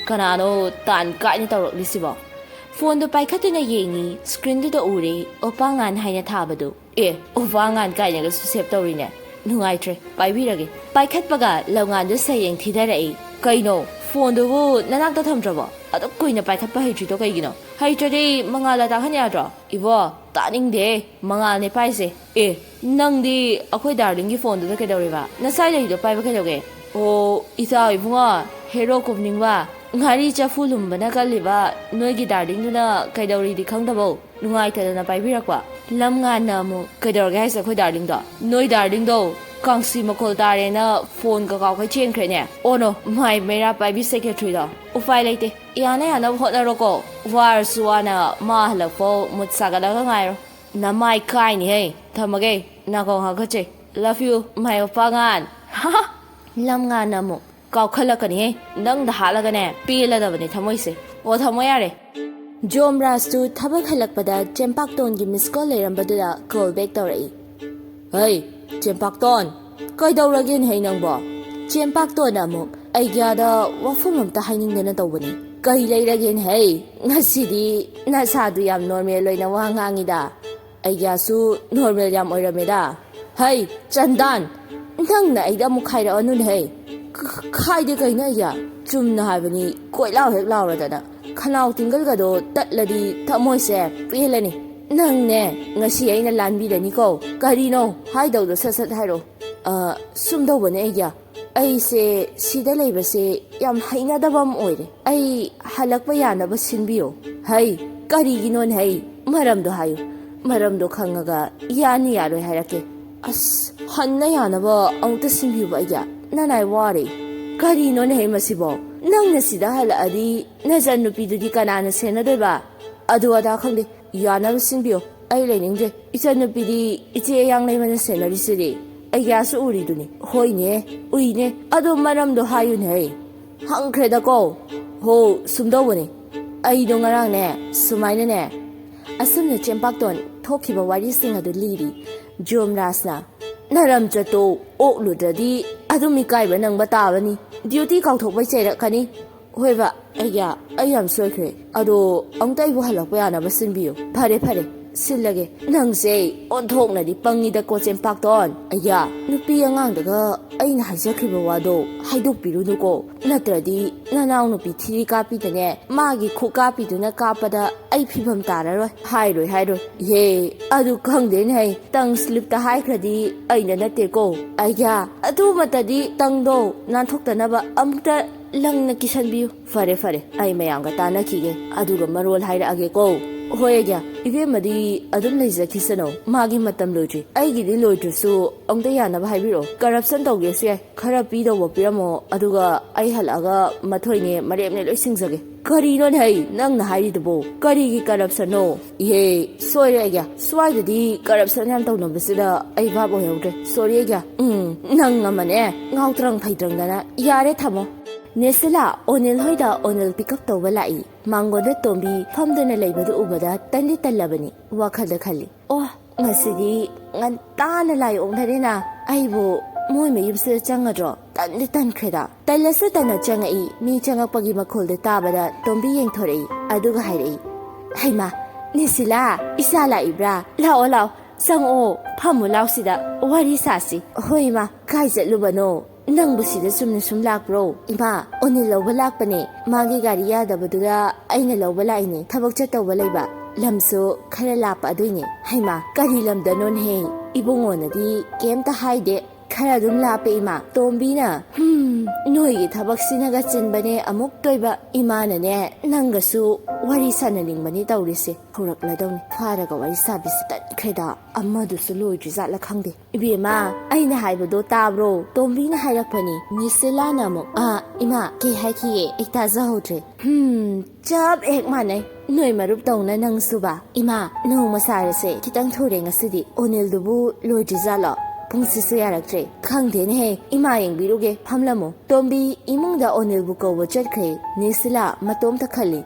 ꯀꯅꯥꯅꯣ ꯇꯥꯟ ꯀꯥꯏꯅ ꯇꯧꯔꯛꯂꯤꯁꯤꯕꯣ? ꯐꯣꯟꯗꯨ ꯄꯥꯏꯈꯠꯇꯨꯅ ꯌꯦꯡꯉꯤ꯫ ꯁ꯭ꯀ꯭ꯔꯤꯟꯗꯨꯗ ꯎꯔꯦ, ꯑꯣꯄꯥꯉꯥꯟ ꯍꯥꯏꯅ ꯊꯥꯕꯗꯨ꯫ "ꯑꯦ, ꯑꯣꯄꯥꯉꯥꯟ ꯀꯥꯏꯅꯒꯁꯨ ꯁꯦꯞ ꯇꯧꯔꯤꯅꯦ꯫ ꯅꯨꯡꯉꯥꯏꯇ꯭ꯔꯦ, ꯄꯥꯏꯕꯤꯔꯒꯦ꯫" ꯄꯥꯏꯈꯠꯄꯒ ꯂꯧꯉꯥꯟꯗꯨ ꯁꯩꯔꯦꯡ ꯊꯤꯗꯔꯛꯏ꯫ "ꯀꯩꯅꯣ, ꯐꯣꯟꯗꯨꯕꯨ ꯅꯅꯥꯛꯇ ꯊꯝꯗ꯭ꯔꯕꯣ? ꯑꯗꯨꯛ ꯀꯨꯏꯅ ꯄꯥꯏꯈꯠꯄ ꯍꯩꯇ꯭ꯔꯤꯗꯣ ꯀꯩꯒꯤꯅꯣ? ꯍꯩꯇ꯭ꯔꯗꯤ ꯃꯉꯥꯜꯗ ꯇꯥꯛꯍꯟ ꯌꯥꯗ꯭ꯔꯣ?" "ꯏꯕꯣ, ꯇꯥꯅꯤꯡꯗꯦ, ꯃꯉꯥꯜꯅꯦ ꯄꯥꯏꯁꯦ꯫" "ꯑꯦ, ꯅꯪꯗꯤ ꯑꯩꯈꯣꯏ ꯗꯥꯔꯂꯤꯡꯒꯤ ꯐꯣꯟꯗꯨꯗ ꯀꯩꯗꯧꯔꯤꯕ? ꯅꯁꯥꯏ ꯂꯩꯗꯣ ꯄꯥꯏꯕ ꯀꯩꯗꯧꯒꯦ?" "ꯑꯣ, ꯏꯇꯥꯎ ꯏꯕꯨꯡꯉꯣ, ꯍꯦꯔꯣ ꯀꯨꯝꯅꯤꯡꯕ?" ꯉꯥꯔꯤ ꯆꯐꯨ ꯂꯨꯝꯕꯅ ꯀꯜꯂꯤꯕ ꯅꯣꯏꯒꯤ ꯗꯥꯔꯂꯤꯡꯗꯨꯅ ꯀꯩꯗꯧꯔꯤꯗꯤ ꯈꯪꯗꯕꯧ ꯅꯨꯡꯉꯥꯏꯇꯗꯅ ꯄꯥꯏꯕꯤꯔꯛꯄ꯫ ꯂꯝꯉꯥꯟꯅ ꯑꯃꯨꯛ, "ꯀꯩꯗꯧꯔꯒꯦ ꯍꯥꯏꯁꯦ ꯑꯩꯈꯣꯏ ꯗꯥꯔꯂꯤꯡꯗꯣ? ꯅꯣꯏ ꯗꯥꯔꯂꯤꯡꯗꯣ ꯀꯥꯡꯁꯤ ꯃꯈꯣꯜ ꯇꯥꯔꯦꯅ ꯐꯣꯟꯒ ꯀꯥꯎꯈꯩ ꯆꯦꯟꯈ꯭ꯔꯦꯅꯦ꯫ ꯑꯣꯅꯣ, ꯃꯥꯏ ꯃꯩꯔꯥ ꯄꯥꯏꯕꯤ ꯁꯦꯀ꯭ꯔꯦꯇ꯭ꯔꯤꯗꯣ꯫ ꯎꯄꯥꯏ ꯂꯩꯇꯦ, ꯌꯥꯅ ꯌꯥꯅꯕ ꯍꯣꯠꯅꯔꯣꯀꯣ꯫ ꯋꯥꯔꯁꯨ ꯋꯥꯅ ꯃꯥ ꯍꯜꯂꯛꯐꯥꯎ ꯃꯨꯠ ꯁꯥꯒꯠꯂꯒ ꯉꯥꯏꯔꯣ꯫ ꯅꯃꯥꯏ ꯀꯥꯏꯅꯤꯍꯦ꯫ ꯊꯝꯃꯒꯦ, ꯅꯥꯀꯣꯡ ꯍꯥꯒꯠꯆꯩ꯫ Love you, ꯃꯥꯏ ꯃꯄꯥꯉꯥꯟ꯫ ꯂꯝꯉꯥꯟꯅ ꯑꯃꯨꯛ, "ꯀꯥꯎꯈꯠꯂꯛꯀꯅꯤꯍꯦ, ꯅꯪꯗ ꯍꯥꯠꯂꯒꯅꯦ ꯄꯦꯜꯂꯗꯕꯅꯦ ꯊꯃꯣꯏꯁꯦ꯫ ꯑꯣ, ꯊꯝꯃꯣ ꯌꯥꯔꯦ꯫" ꯖꯣꯝꯔꯥꯖꯇꯨ ꯊꯕꯛ ꯍꯜꯂꯛꯄꯗ ꯆꯦꯝꯄꯥꯛꯇꯣꯟꯒꯤ ꯃꯤꯁ ꯀꯣꯜ ꯂꯩꯔꯝꯕꯗꯨꯗ ꯀꯣꯜ ꯕꯦꯛ ꯇꯧꯔꯛꯏ꯫ "ꯍꯩ, ꯆꯦꯝꯄꯥꯛꯇꯣꯟ, ꯀꯩꯗꯧꯔꯒꯦꯅꯦ ꯍꯩ ꯅꯪꯕꯣ?" ꯆꯦꯝꯄꯥꯛꯇꯣꯟꯅ ꯑꯃꯨꯛ, "ꯑꯩꯒ꯭ꯌꯥꯗ ꯋꯥꯐꯝ ꯑꯝꯇ ꯍꯥꯏꯅꯤꯡꯗꯅ ꯇꯧꯕꯅꯤ꯫" "ꯀꯩ ꯂꯩꯔꯒꯦꯅꯦ ꯍꯩ? ꯉꯁꯤꯗꯤ ꯅꯁꯥꯗꯨ ꯌꯥꯝ ꯅꯣꯔꯃꯦꯜ ꯑꯣꯏꯅ ꯋꯥ ꯉꯥꯡꯉꯤꯗ꯫" "ꯑꯩꯒ꯭ꯌꯥꯁꯨ ꯅꯣꯔꯃꯦꯜ ꯌꯥꯝ ꯑꯣꯏꯔꯝꯃꯦꯗ꯫" "ꯍꯩ, ꯆꯟꯗꯥꯟ, ꯅꯪꯅ ꯑꯩꯗ ꯑꯃꯨꯛ ꯈꯥꯏꯔꯛꯑꯅꯨꯅꯦ ꯍꯩ꯫" "ꯈ-, ꯈ-, ꯈꯥꯏꯗꯦ ꯀꯩꯅꯣ ꯑꯩꯒ꯭ꯌꯥ? ꯆꯨꯝꯅ ꯍꯥꯏꯕꯅꯤ, ꯀꯣꯏꯂꯥꯎ ꯍꯦꯛ ꯂꯥꯎꯔꯗꯅ꯫ ꯈꯅꯥꯎ ꯇꯤꯡꯒꯜꯒꯗꯣ ꯇꯠꯂꯗꯤ ꯊꯃꯣꯏꯁꯦ ꯄꯦꯜꯂꯅꯤ꯫ ꯅꯪꯅꯦ, ꯉꯁꯤ ꯑꯩꯅ ꯂꯥꯟꯕꯤꯔꯅꯤꯀꯣ꯫ ꯀꯔꯤꯅꯣ ꯍꯥꯏꯗꯧꯗꯣ ꯁꯠ ꯁꯠ ꯍꯥꯏꯔꯛꯑꯣ꯫" "ꯑ, ꯁꯨꯝ ꯇꯧꯕꯅꯦ ꯑꯩꯒ꯭ꯌꯥ, ꯑꯩꯁꯦ ꯁꯤꯗ ꯂꯩꯕꯁꯦ ꯌꯥꯝ ꯍꯩꯅꯗꯕ ꯑꯃ ꯑꯣꯏꯔꯦ꯫ ꯑꯩ ꯍꯜꯂꯛꯄ ꯌꯥꯅꯕ ꯁꯤꯟꯕꯤꯌꯣ꯫" "ꯍꯩ, ꯀꯔꯤꯒꯤꯅꯣꯅꯦ ꯍꯩ? ꯃꯔꯝꯗꯣ ꯍꯥꯏꯌꯨ꯫ ꯃꯔꯝꯗꯣ ꯈꯪꯉꯒ ꯌꯥꯅꯤ ꯌꯥꯔꯣꯏ ꯍꯥꯏꯔꯛꯀꯦ꯫" "ꯑꯁ, ꯍꯟꯅ ꯌꯥꯅꯕ ꯑꯃꯨꯛꯇ ꯁꯤꯟꯕꯤꯌꯨꯕ ꯑꯩꯒꯤ꯫ ꯅꯅꯥꯏ ꯋꯥꯔꯦ꯫" "ꯀꯔꯤꯅꯣꯅꯦ ꯍꯩ ꯃꯁꯤꯕꯣ? ꯅꯪꯅ ꯁꯤꯗ ꯍꯜꯂꯛꯑꯗꯤ ꯅꯆꯟꯅꯨꯄꯤꯗꯨꯗꯤ ꯀꯅꯥꯅ ꯁꯦꯟꯅꯗꯣꯏꯕ?" "ꯑꯗꯨ ꯑꯗꯥ ꯈꯪꯗꯦ, ꯌꯥꯅꯕ ꯁꯤꯟꯕꯤꯌꯣ꯫ ꯑꯩ ꯂꯩꯅꯤꯡꯗ꯭ꯔꯦ꯫ ꯏꯆꯟꯅꯨꯄꯤꯗꯤ ꯏꯆꯦ ꯑꯌꯥꯡ ꯂꯩꯃꯅ ꯁꯦꯟꯅꯔꯤꯁꯤꯗꯤ꯫ ꯑꯩꯒ꯭ꯌꯥꯁꯨ ꯎꯔꯤꯗꯨꯅꯤ꯫" "ꯍꯣꯏꯅꯦ, ꯎꯏꯅꯦ꯫ ꯑꯗꯣ ꯃꯔꯝꯗꯣ ꯍꯥꯏꯌꯨꯅꯦ ꯍꯩ꯫" "ꯍꯪꯈ꯭ꯔꯦꯗꯀꯣ꯫ ꯍꯣ, ꯁꯨꯝ ꯇꯧꯕꯅꯦ꯫ ꯑꯩꯗꯣ ꯉꯔꯥꯡꯅꯦ, ꯁꯨꯃꯥꯏꯅꯅꯦ꯫" ꯑꯁꯨꯝꯅ ꯆꯦꯝꯄꯥꯛꯇꯣꯟ ꯊꯣꯛꯈꯤꯕ ꯋꯥꯔꯤꯁꯤꯡ ꯑꯗꯨ ꯂꯤꯔꯤ ꯖꯣꯝꯔꯥꯖꯅ꯫ "ꯅꯔꯝꯆꯠꯇꯣ ꯑꯣꯛꯂꯨꯗ꯭ꯔꯗꯤ ꯑꯗꯨꯝ ꯏꯀꯥꯏꯕ ꯅꯪꯕ ꯇꯥꯕꯅꯤ꯫ ꯗ꯭ꯌꯨꯇꯤ ꯀꯥꯎꯊꯣꯛꯄꯩ ꯆꯩꯔꯛꯀꯅꯤ꯫" "ꯍꯣꯏꯕ, ꯑꯩꯒ꯭ꯌꯥ, ꯑꯩ ꯌꯥꯝ ꯁꯣꯏꯈ꯭ꯔꯦ꯫ ꯑꯗꯣ ꯑꯃꯨꯛꯇ ꯑꯩꯕꯨ ꯍꯜꯂꯛꯄ ꯌꯥꯅꯕ ꯁꯤꯟꯕꯤꯌꯨ꯫" "ꯐꯔꯦ, ꯐꯔꯦ, ꯁꯤꯜꯂꯒꯦ꯫ ꯅꯪꯁꯦ ꯑꯣꯟꯊꯣꯛꯅꯗꯤ ꯄꯪꯉꯤꯗꯀꯣ, ꯆꯦꯝꯄꯥꯛꯇꯣꯟ꯫ ꯑꯩꯒ꯭ꯌꯥ, ꯅꯨꯄꯤ ꯑꯉꯥꯡꯗꯒ ꯑꯩꯅ ꯍꯥꯏꯖꯈ꯭ꯔꯤꯕ ꯋꯥꯗꯣ ꯍꯥꯏꯗꯣꯛꯄꯤꯔꯨꯅꯨꯀꯣ꯫ ꯅꯠꯇ꯭ꯔꯗꯤ ꯅꯅꯥꯎꯅꯨꯄꯤ ꯊꯤꯔꯤ ꯀꯥꯞꯄꯤꯗꯅꯦ, ꯃꯥꯒꯤ ꯈꯨꯀꯥꯞꯄꯤꯗꯨꯅ ꯀꯥꯞꯄꯗ ꯑꯩ ꯐꯤꯕꯝ ꯇꯥꯔꯔꯣꯏ꯫" "ꯍꯥꯏꯔꯣꯏ, ꯍꯥꯏꯔꯣꯏ꯫" "ꯏꯍꯦ, ꯑꯗꯨ ꯈꯪꯗꯦꯅꯦ ꯍꯩ꯫ ꯇꯪ ꯁ꯭ꯂꯤꯞꯇ ꯍꯥꯏꯈ꯭ꯔꯗꯤ ꯑꯩꯅ ꯅꯠꯇꯦꯀꯣ꯫ ꯑꯩꯒ꯭ꯌꯥ, ꯑꯗꯨꯃꯠꯇꯗꯤ ꯇꯪꯗꯣ ꯅꯥꯟꯊꯣꯛꯇꯅꯕ ꯑꯃꯨꯛꯇ ꯂꯪꯅ ꯀꯤꯁꯟꯕꯤꯌꯨ꯫ ꯐꯔꯦ, ꯐꯔꯦ, ꯑꯩ ꯃꯌꯥꯝꯒ ꯇꯥꯟꯅꯈꯤꯒꯦ, ꯑꯗꯨꯒ ꯃꯔꯣꯜ ꯍꯥꯏꯔꯛꯑꯒꯦꯀꯣ꯫ ꯍꯣꯏ, ꯑꯩꯒꯤ ꯏꯕꯦꯝꯃꯗꯤ ꯑꯗꯨꯝ ꯂꯩꯖꯈꯤꯁꯅꯨ, ꯃꯥꯒꯤ ꯃꯇꯝ ꯂꯣꯏꯗ꯭ꯔꯤ꯫ ꯑꯩꯒꯤꯗꯤ ꯂꯣꯏꯗ꯭ꯔꯁꯨ ꯑꯃꯨꯛꯇ ꯌꯥꯅꯕ ꯍꯥꯏꯕꯤꯔꯛꯑꯣ꯫ ꯀꯔꯞꯁꯟ ꯇꯧꯒꯦꯁꯨ ꯌꯥꯏ, ꯈꯔ ꯄꯤꯗꯧꯕ ꯄꯤꯔꯝꯃꯣ, ꯑꯗꯨꯒ ꯑꯩ ꯍꯜꯂꯛꯑꯒ ꯃꯊꯣꯏꯅꯦ ꯃꯔꯦꯞꯅꯦ ꯂꯣꯏ ꯁꯤꯡꯖꯒꯦ꯫ ꯀꯔꯤꯅꯣꯅꯦ ꯍꯩ, ꯅꯪꯅ ꯍꯥꯏꯔꯤꯗꯨꯕꯣ? ꯀꯔꯤꯒꯤ ꯀꯔꯞꯁꯟꯅꯣ? ꯏꯍꯦ, ꯁꯣꯏꯔꯦ ꯑꯩꯒꯤ꯫ ꯁ꯭ꯋꯥꯏꯗꯗꯤ ꯀꯔꯞꯁꯟ ꯌꯥꯝ ꯇꯧꯅꯕꯁꯤꯗ ꯑꯩ ꯚꯥꯞ ꯑꯣꯏꯍꯧꯗ꯭ꯔꯦ꯫ ꯁꯣꯔꯤ ꯑꯩꯒꯤ꯫ ꯎꯝ, ꯅꯪ ꯑꯃꯅꯦ, ꯉꯥꯎꯇ꯭ꯔꯪ ꯐꯩꯇ꯭ꯔꯪꯗꯅ꯫ ꯌꯥꯔꯦ, ꯊꯝꯃꯣ꯫ ꯅꯦꯁꯤꯂꯥ, ꯑꯣꯅꯤꯜ ꯍꯣꯏꯗ ꯑꯣꯅꯤꯜ ꯄꯤꯛ ꯑꯞ ꯇꯧꯕ ꯂꯥꯛꯏ꯫ ꯃꯥꯡꯒꯣꯟꯗ ꯇꯣꯝꯕꯤ ꯐꯝꯗꯨꯅ ꯂꯩꯕꯗꯨ ꯎꯕꯗ ꯇꯟꯗꯤ ꯇꯜꯂꯕꯅꯤ꯫ ꯋꯥꯈꯜꯗ ꯈꯜꯂꯤ, "ꯑꯣ, ꯉꯁꯤꯗꯤ ꯉꯟꯇꯥꯅ ꯂꯥꯏ ꯑꯣꯛꯅꯔꯦꯅ꯫ ꯑꯩꯕꯨ ꯃꯣꯏ ꯃꯌꯨꯝꯁꯤꯗ ꯆꯪꯒꯗ꯭ꯔꯣ? ꯇꯟꯗꯤ ꯇꯟꯈ꯭ꯔꯦꯗ꯫" ꯇꯜꯂꯁꯨ ꯇꯟꯅ ꯆꯪꯉꯛꯏ꯫ ꯃꯤ ꯆꯪꯉꯛꯄꯒꯤ ꯃꯈꯣꯜꯗꯨ ꯇꯥꯕꯗ ꯇꯣꯝꯕꯤ ꯌꯦꯡꯊꯣꯔꯛꯏ꯫ ꯑꯗꯨꯒ ꯍꯥꯏꯔꯛꯏ, "ꯍꯩꯃꯥ, ꯅꯦꯁꯤꯂꯥ, ꯏꯆꯥ ꯂꯥꯛꯏꯕ꯭ꯔꯥ? ꯂꯥꯛꯑꯣ, ꯂꯥꯛꯑꯣ, ꯆꯪꯉꯛꯑꯣ, ꯐꯝꯃꯨ ꯂꯥꯎ ꯁꯤꯗ, ꯋꯥꯔꯤ ꯁꯥꯁꯤ꯫" "ꯍꯣꯏ ꯏꯃꯥ, ꯀꯥꯏ ꯆꯠꯂꯨꯕꯅꯣ? ꯅꯪꯕꯨ ꯁꯤꯗ ꯆꯨꯝꯅ ꯁꯨꯝ ꯂꯥꯛꯄ꯭ꯔꯣ?" "ꯏꯃꯥ, ꯑꯣꯅꯤꯜ ꯂꯧꯕ ꯂꯥꯛꯄꯅꯦ꯫ ꯃꯥꯒꯤ ꯒꯥꯔꯤ ꯌꯥꯗꯕꯗꯨꯗ ꯑꯩꯅ ꯂꯧꯕ ꯂꯥꯛꯏꯅꯦ꯫ ꯊꯕꯛ ꯆꯠꯇꯧꯕ ꯂꯩꯕ꯫ ꯂꯝꯁꯨ ꯈꯔ ꯂꯥꯞꯄ ꯑꯗꯨꯏꯅꯦ꯫" "ꯍꯩꯃꯥ, ꯀꯔꯤ ꯂꯝꯗꯅꯣꯅꯦꯍꯦ? ꯏꯕꯨꯡꯉꯣꯅꯗꯤ ꯀꯩꯝꯇ ꯍꯥꯏꯗꯦ꯫" "ꯈꯔ ꯑꯗꯨꯝ ꯂꯥꯞꯄꯦ ꯏꯃꯥ꯫" ꯇꯣꯝꯕꯤꯅ, "ꯍꯝ, ꯅꯣꯏꯒꯤ ꯊꯕꯛꯁꯤꯅꯒ ꯆꯤꯟꯕꯅꯦ ꯑꯃꯨꯛ ꯇꯣꯏꯕ꯫ ꯏꯃꯥꯅꯅꯦ, ꯅꯪꯒꯁꯨ ꯋꯥꯔꯤ ꯁꯥꯟꯅꯅꯤꯡꯕꯅꯤ ꯇꯧꯔꯤꯁꯦ꯫ ꯍꯧꯔꯛꯂꯗꯧꯅꯤ꯫ ꯐꯥꯔꯒ ꯋꯥꯔꯤ ꯁꯥꯕꯤꯁꯤ ꯇꯠꯈ꯭ꯔꯦꯗ꯫ ꯑꯃꯗꯨꯁꯨ ꯂꯣꯏꯗ꯭ꯔꯤꯖꯥꯠꯂ ꯈꯪꯗꯦ꯫" "ꯏꯕꯦꯝꯃ, ꯑꯩꯅ ꯍꯥꯏꯕꯗꯣ ꯇꯥꯕ꯭ꯔꯣ?" ꯇꯣꯝꯕꯤꯅ ꯍꯥꯏꯔꯛꯄꯅꯤ꯫ ꯅꯤꯁꯤꯂꯥꯅ ꯑꯃꯨꯛ, "ꯑꯥ, ꯏꯃꯥ, ꯀꯩ ꯍꯥꯏꯈꯤꯒꯦ? ꯑꯩ ꯇꯥꯖꯍꯧꯗ꯭ꯔꯦ꯫" "ꯍꯝ, ꯆꯞ ꯍꯦꯛ ꯃꯥꯟꯅꯩ꯫ ꯅꯣꯏ ꯃꯔꯨꯞ ꯇꯧꯅ ꯅꯪꯁꯨꯕ꯫" "ꯏꯃꯥ, ꯅꯣꯡꯃ ꯁꯥꯔꯁꯦ꯫ ꯈꯤꯇꯪ ꯊꯨꯔꯦ ꯉꯁꯤꯗꯤ꯫ ꯑꯣꯅꯤꯜꯗꯨꯕꯨ ꯂꯣꯏꯗ꯭ꯔꯤꯖꯥꯠꯂꯣ? ꯄꯨꯡꯁꯤꯁꯨ ꯌꯥꯔꯛꯇ꯭ꯔꯦ꯫" "ꯈꯪꯗꯦꯅꯦꯍꯦ꯫ ꯏꯃꯥ ꯌꯦꯡꯕꯤꯔꯨꯒꯦ, ꯐꯝꯂꯝꯃꯨ꯫" ꯇꯣꯝꯕꯤ ꯏꯃꯨꯡꯗ ꯑꯣꯅꯤꯜꯕꯨ ꯀꯧꯕ ꯆꯠꯈ꯭ꯔꯦ꯫ ꯅꯤꯁꯤꯂꯥ ꯃꯇꯣꯝꯇ ꯈꯜꯂꯤ,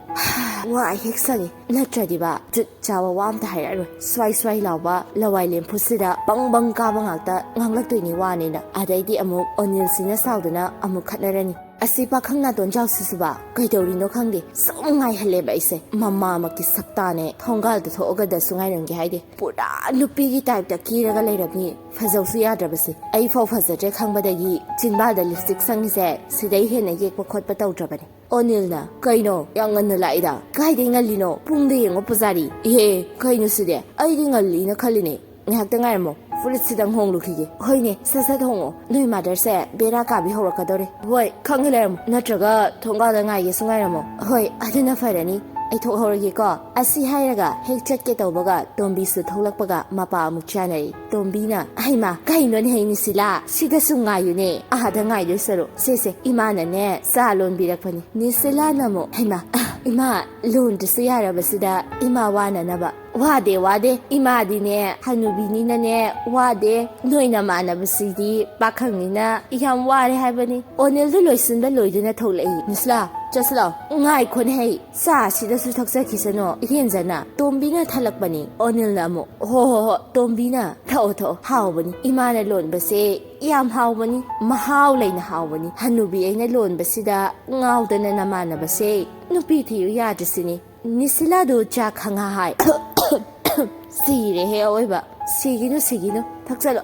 "ꯋꯥ ꯍꯦꯛ ꯁꯪꯉꯤ꯫ ꯅꯠꯇ꯭ꯔꯗꯤꯕ ꯖꯨꯠ ꯆꯥꯕ ꯋꯥ ꯑꯝꯇ ꯍꯥꯏꯔꯛꯑꯔꯣꯏ꯫ ꯁ꯭ꯋꯥꯏ ꯁ꯭ꯋꯥꯏ ꯂꯥꯎꯕ ꯂꯋꯥꯏ ꯂꯦꯝꯐꯨꯁꯤꯗ ꯕꯪ ꯕꯪ ꯀꯥꯕ ꯉꯥꯛꯇ ꯉꯥꯡꯂꯛꯇꯣꯏꯅꯤ ꯋꯥꯅꯤꯅ꯫ ꯑꯗꯩꯗꯤ ꯑꯃꯨꯛ ꯑꯣꯅꯤꯜꯁꯤꯅ ꯁꯥꯎꯗꯨꯅ ꯑꯃꯨꯛ ꯈꯠꯅꯔꯅꯤ꯫ ꯑꯁꯤ ꯄꯥꯈꯪ ꯅꯥꯇꯣꯟ ꯆꯥꯎꯁꯤꯁꯨꯕ ꯀꯩꯗꯧꯔꯤꯅꯣ ꯈꯪꯗꯦ꯫ ꯁꯨꯝ ꯉꯥꯏꯍꯜꯂꯦꯕ ꯑꯩꯁꯦ꯫ ꯃꯃꯥꯃꯛꯀꯤ ꯁꯛꯇꯥꯅꯦ꯫ ꯊꯣꯡꯒꯥꯜꯗ ꯊꯣꯛꯑꯒꯗꯁꯨ ꯉꯥꯏꯔꯝꯒꯦ ꯍꯥꯏꯗꯦ꯫ ꯄꯨꯔꯥ ꯅꯨꯄꯤꯒꯤ ꯇꯥꯏꯞꯇ ꯀꯦꯔꯒ ꯂꯩꯔꯝꯃꯤ꯫ ꯐꯖꯧꯁꯨ ꯌꯥꯗ꯭ꯔꯕꯁꯦ꯫ ꯑꯩ ꯐꯥꯎ ꯐꯖꯗ꯭ꯔꯦ ꯈꯪꯕꯗꯒꯤ ꯆꯤꯟꯕꯥꯜꯗ ꯂꯤꯞꯁꯇꯤꯛ ꯁꯪꯉꯤꯁꯦ ꯁꯤꯗꯩ ꯍꯦꯟꯅ ꯌꯦꯛꯄ ꯈꯣꯠꯄ ꯇꯧꯗ꯭ꯔꯕꯅꯦ꯫" ꯑꯣꯅꯤꯜꯅ, "ꯀꯩꯅꯣ? ꯌꯥꯝ ꯉꯟꯅ ꯂꯥꯛꯏꯗ꯫ ꯀꯥꯏꯗꯩ ꯉꯜꯂꯤꯅꯣ? ꯄꯨꯡꯗ ꯌꯦꯡꯉꯣ, ꯄꯨꯖꯥꯔꯤ꯫" "ꯏꯍꯦ, ꯀꯩꯅꯣ ꯁꯤꯗꯤ? ꯑꯩꯗꯤ ꯉꯜꯂꯤꯅ ꯈꯜꯂꯤꯅꯦ꯫ ꯉꯥꯏꯍꯥꯛꯇ ꯉꯥꯏꯔꯝꯃꯣ꯫" ꯐꯨꯔꯤꯠꯁꯤꯗꯪ ꯍꯣꯡꯂꯨꯈꯤꯒꯦ꯫ ꯍꯣꯏꯅꯦ, ꯁꯠ ꯁꯠ ꯍꯣꯡꯉꯣ, ꯅꯣꯏ ꯃꯥꯗꯔꯁꯦ ꯕꯦꯔꯥ ꯀꯥꯕꯤ ꯍꯧꯔꯛꯀꯗꯧꯔꯦ꯫ ꯍꯣꯏ, ꯈꯪꯉꯦ, ꯂꯩꯔꯝꯃꯣ, ꯅꯠꯇ꯭ꯔꯒ ꯊꯣꯡꯒꯥꯜꯗ ꯉꯥꯏꯒꯦꯁꯨ ꯉꯥꯏꯔꯝꯃꯣ꯫ ꯍꯣꯏ, ꯑꯗꯨꯅ ꯐꯔꯅꯤ, ꯑꯩ ꯊꯣꯛꯍꯧꯔꯒꯦꯀꯣ꯫ ꯑꯁꯤ ꯍꯥꯏꯔꯒ ꯍꯦꯛ ꯆꯠꯀꯦ ꯇꯧꯕꯒ ꯇꯣꯝꯕꯤꯁꯨ ꯊꯣꯛꯂꯛꯄꯒ ꯃꯄꯥ ꯑꯃꯨꯛ ꯆꯥꯅꯔꯤ꯫ ꯇꯣꯝꯕꯤꯅ, "ꯍꯩꯃꯥ, ꯀꯩꯅꯣꯅꯦ ꯍꯩ ꯅꯤꯁꯤꯂꯥ, ꯁꯤꯗꯁꯨ ꯉꯥꯏꯌꯨꯅꯦ, ꯑꯥꯗ ꯉꯥꯏꯗꯣꯏ ꯁꯔꯨꯛ꯫ ꯁꯦ ꯁꯦ, ꯏꯃꯥꯅꯅꯦ ꯆꯥ ꯂꯣꯟꯕꯤꯔꯛꯄꯅꯤ꯫" ꯅꯤꯁꯤꯂꯥꯅ ꯑꯃꯨꯛ, "ꯍꯩꯃꯥ, ꯑ, ꯏꯃꯥ, ꯂꯣꯟꯗ꯭ꯔꯁꯨ ꯌꯥꯔꯕꯁꯤꯗ ꯏꯃꯥ ꯋꯥꯅꯅꯕ꯫" "ꯋꯥꯗꯦ, ꯋꯥꯗꯦ, ꯏꯃꯥꯗꯤꯅꯦ ꯍꯅꯨꯕꯤꯅꯤꯅꯅꯦ ꯋꯥꯗꯦ, ꯅꯣꯏ ꯅꯃꯥꯟꯅꯕꯁꯤꯗꯤ ꯄꯥꯈꯪꯅꯤꯅ ꯌꯥꯝ ꯋꯥꯔꯦ ꯍꯥꯏꯕꯅꯤ꯫" ꯑꯣꯅꯤꯜꯗꯨ ꯂꯣꯏꯁꯤꯟꯕ ꯂꯣꯏꯗꯨꯅ ꯊꯣꯛꯂꯛꯏ꯫ "ꯅꯤꯁꯤꯂꯥ, ꯆꯠꯁꯤꯂꯥꯎ, ꯉꯥꯏꯈꯣꯅꯦ ꯍꯩ, ꯆꯥ ꯑꯁꯤꯗꯁꯨ ꯊꯛꯆꯈꯤꯁꯅꯨ, ꯏꯔꯦꯟꯖꯅ꯫" ꯇꯣꯝꯕꯤꯅ ꯊꯜꯂꯛꯄꯅꯤ꯫ ꯑꯣꯅꯤꯜꯅ ꯑꯃꯨꯛ, "ꯍꯣ ꯍꯣ ꯍꯣ, ꯇꯣꯝꯕꯤꯅ ꯊꯛꯑꯣ ꯊꯛꯑꯣ, ꯍꯥꯎꯕꯅꯤ, ꯏꯃꯥꯅ ꯂꯣꯟꯕꯁꯦ ꯌꯥꯝ ꯍꯥꯎꯕꯅꯤ, ꯃꯍꯥꯎ ꯂꯩꯅ ꯍꯥꯎꯕꯅꯤ, ꯍꯅꯨꯕꯤ ꯑꯩꯅ ꯂꯣꯟꯕꯁꯤꯗ ꯉꯥꯎꯗꯅ ꯅꯃꯥꯟꯅꯕꯁꯦ ꯅꯨꯄꯤ ꯊꯤꯌꯨ ꯌꯥꯗ꯭ꯔꯤꯁꯤꯅꯤ꯫" ꯅꯤꯁꯤꯂꯥꯗꯨ ꯆꯥꯛ ꯈꯪꯍꯥ ꯍꯥꯏ꯫ "ꯁꯤꯔꯦꯍꯦ ꯑꯑꯣꯏꯕ꯫ ꯁꯤꯒꯤꯅꯨ, ꯁꯤꯒꯤꯅꯨ꯫ ꯊꯛꯆꯜꯂꯣ꯫"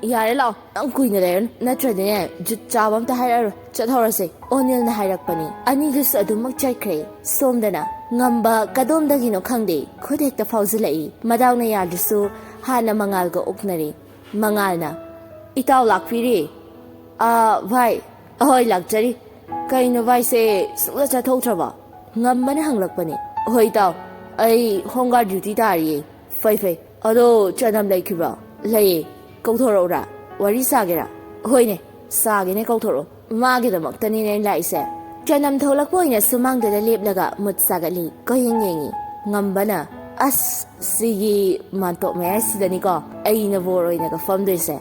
"ꯌꯥꯔꯦ, ꯂꯥꯛꯑꯣ꯫ ꯅꯪ ꯀꯨꯏꯅ ꯂꯩꯔꯅꯨ꯫ ꯅꯠꯇ꯭ꯔꯗꯤꯅꯦ, ꯖꯨꯠ ꯆꯥꯕ ꯑꯝꯇ ꯍꯥꯏꯔꯛꯑꯔꯣꯏ꯫ ꯆꯠꯍꯧꯔꯁꯦ꯫" ꯑꯣꯅꯤꯜꯅ ꯍꯥꯏꯔꯛꯄꯅꯤ꯫ ꯑꯅꯤꯗꯨꯁꯨ ꯑꯗꯨꯃꯛ ꯆꯠꯈ꯭ꯔꯦ꯫ ꯁꯣꯝꯗꯅ ꯉꯝꯕ ꯀꯗꯣꯝꯗꯒꯤꯅꯣ ꯈꯪꯗꯦ, ꯈꯨꯠ ꯍꯦꯛꯇ ꯐꯥꯎꯖꯤꯜꯂꯛꯏ꯫ ꯃꯗꯥꯎꯅ ꯌꯥꯗ꯭ꯔꯁꯨ ꯍꯥꯟꯅ ꯃꯉꯥꯜꯒ ꯎꯛꯅꯔꯦ꯫ ꯃꯉꯥꯜꯅ, "ꯏꯇꯥꯎ ꯂꯥꯛꯄꯤꯔꯦ꯫" "ꯑꯥ, ꯚꯥꯏ꯫ ꯑꯍꯣꯏ, ꯂꯥꯛꯆꯔꯤ꯫ ꯀꯩꯅꯣ ꯚꯥꯏꯁꯦ ꯁꯨꯡꯆꯠ ꯆꯠꯊꯣꯛꯇ꯭ꯔꯕꯣ?" ꯉꯝꯕꯅ ꯍꯪꯂꯛꯄꯅꯤ꯫ "ꯍꯣꯏ, ꯏꯇꯥꯎ꯫ ꯑꯩ ꯍꯣꯝ ꯒꯥꯔꯗ ꯗ꯭ꯌꯨꯇꯤ ꯇꯥꯔꯤꯌꯦ꯫" "ꯐꯩ, ꯐꯩ꯫ ꯑꯗꯣ ꯆꯅꯝ ꯂꯩꯈꯤꯕ꯭ꯔꯣ?" "ꯂꯩꯌꯦ꯫ ꯀꯧꯊꯣꯔꯛꯎꯔꯥ? ꯋꯥꯔꯤ ꯁꯥꯒꯦꯔꯥ?" "ꯍꯣꯏꯅꯦ, ꯁꯥꯒꯦꯅꯦ, ꯀꯧꯊꯣꯔꯛꯑꯣ꯫ ꯃꯥꯒꯤꯗꯃꯛꯇꯅꯤꯅꯦ ꯑꯩꯅ ꯂꯥꯛꯏꯁꯦ꯫" ꯆꯅꯝ ꯊꯣꯛꯂꯛꯄ ꯑꯣꯏꯅ ꯁꯨꯃꯥꯡꯗꯨꯗ ꯂꯦꯞꯂꯒ ꯃꯨꯠ ꯁꯥꯒꯠꯂꯤ꯫ ꯀꯣꯏꯌꯦꯡ ꯌꯦꯡꯉꯤ꯫ ꯉꯝꯕꯅ, "ꯑꯁ, ꯁꯤꯒꯤ ꯃꯥꯟꯇꯣꯞ ꯃꯌꯥꯏꯁꯤꯗꯅꯤꯀꯣ ꯑꯩꯅ ꯕꯣꯔ ꯑꯣꯏꯅꯒ ꯐꯝꯗꯣꯏꯁꯦ꯫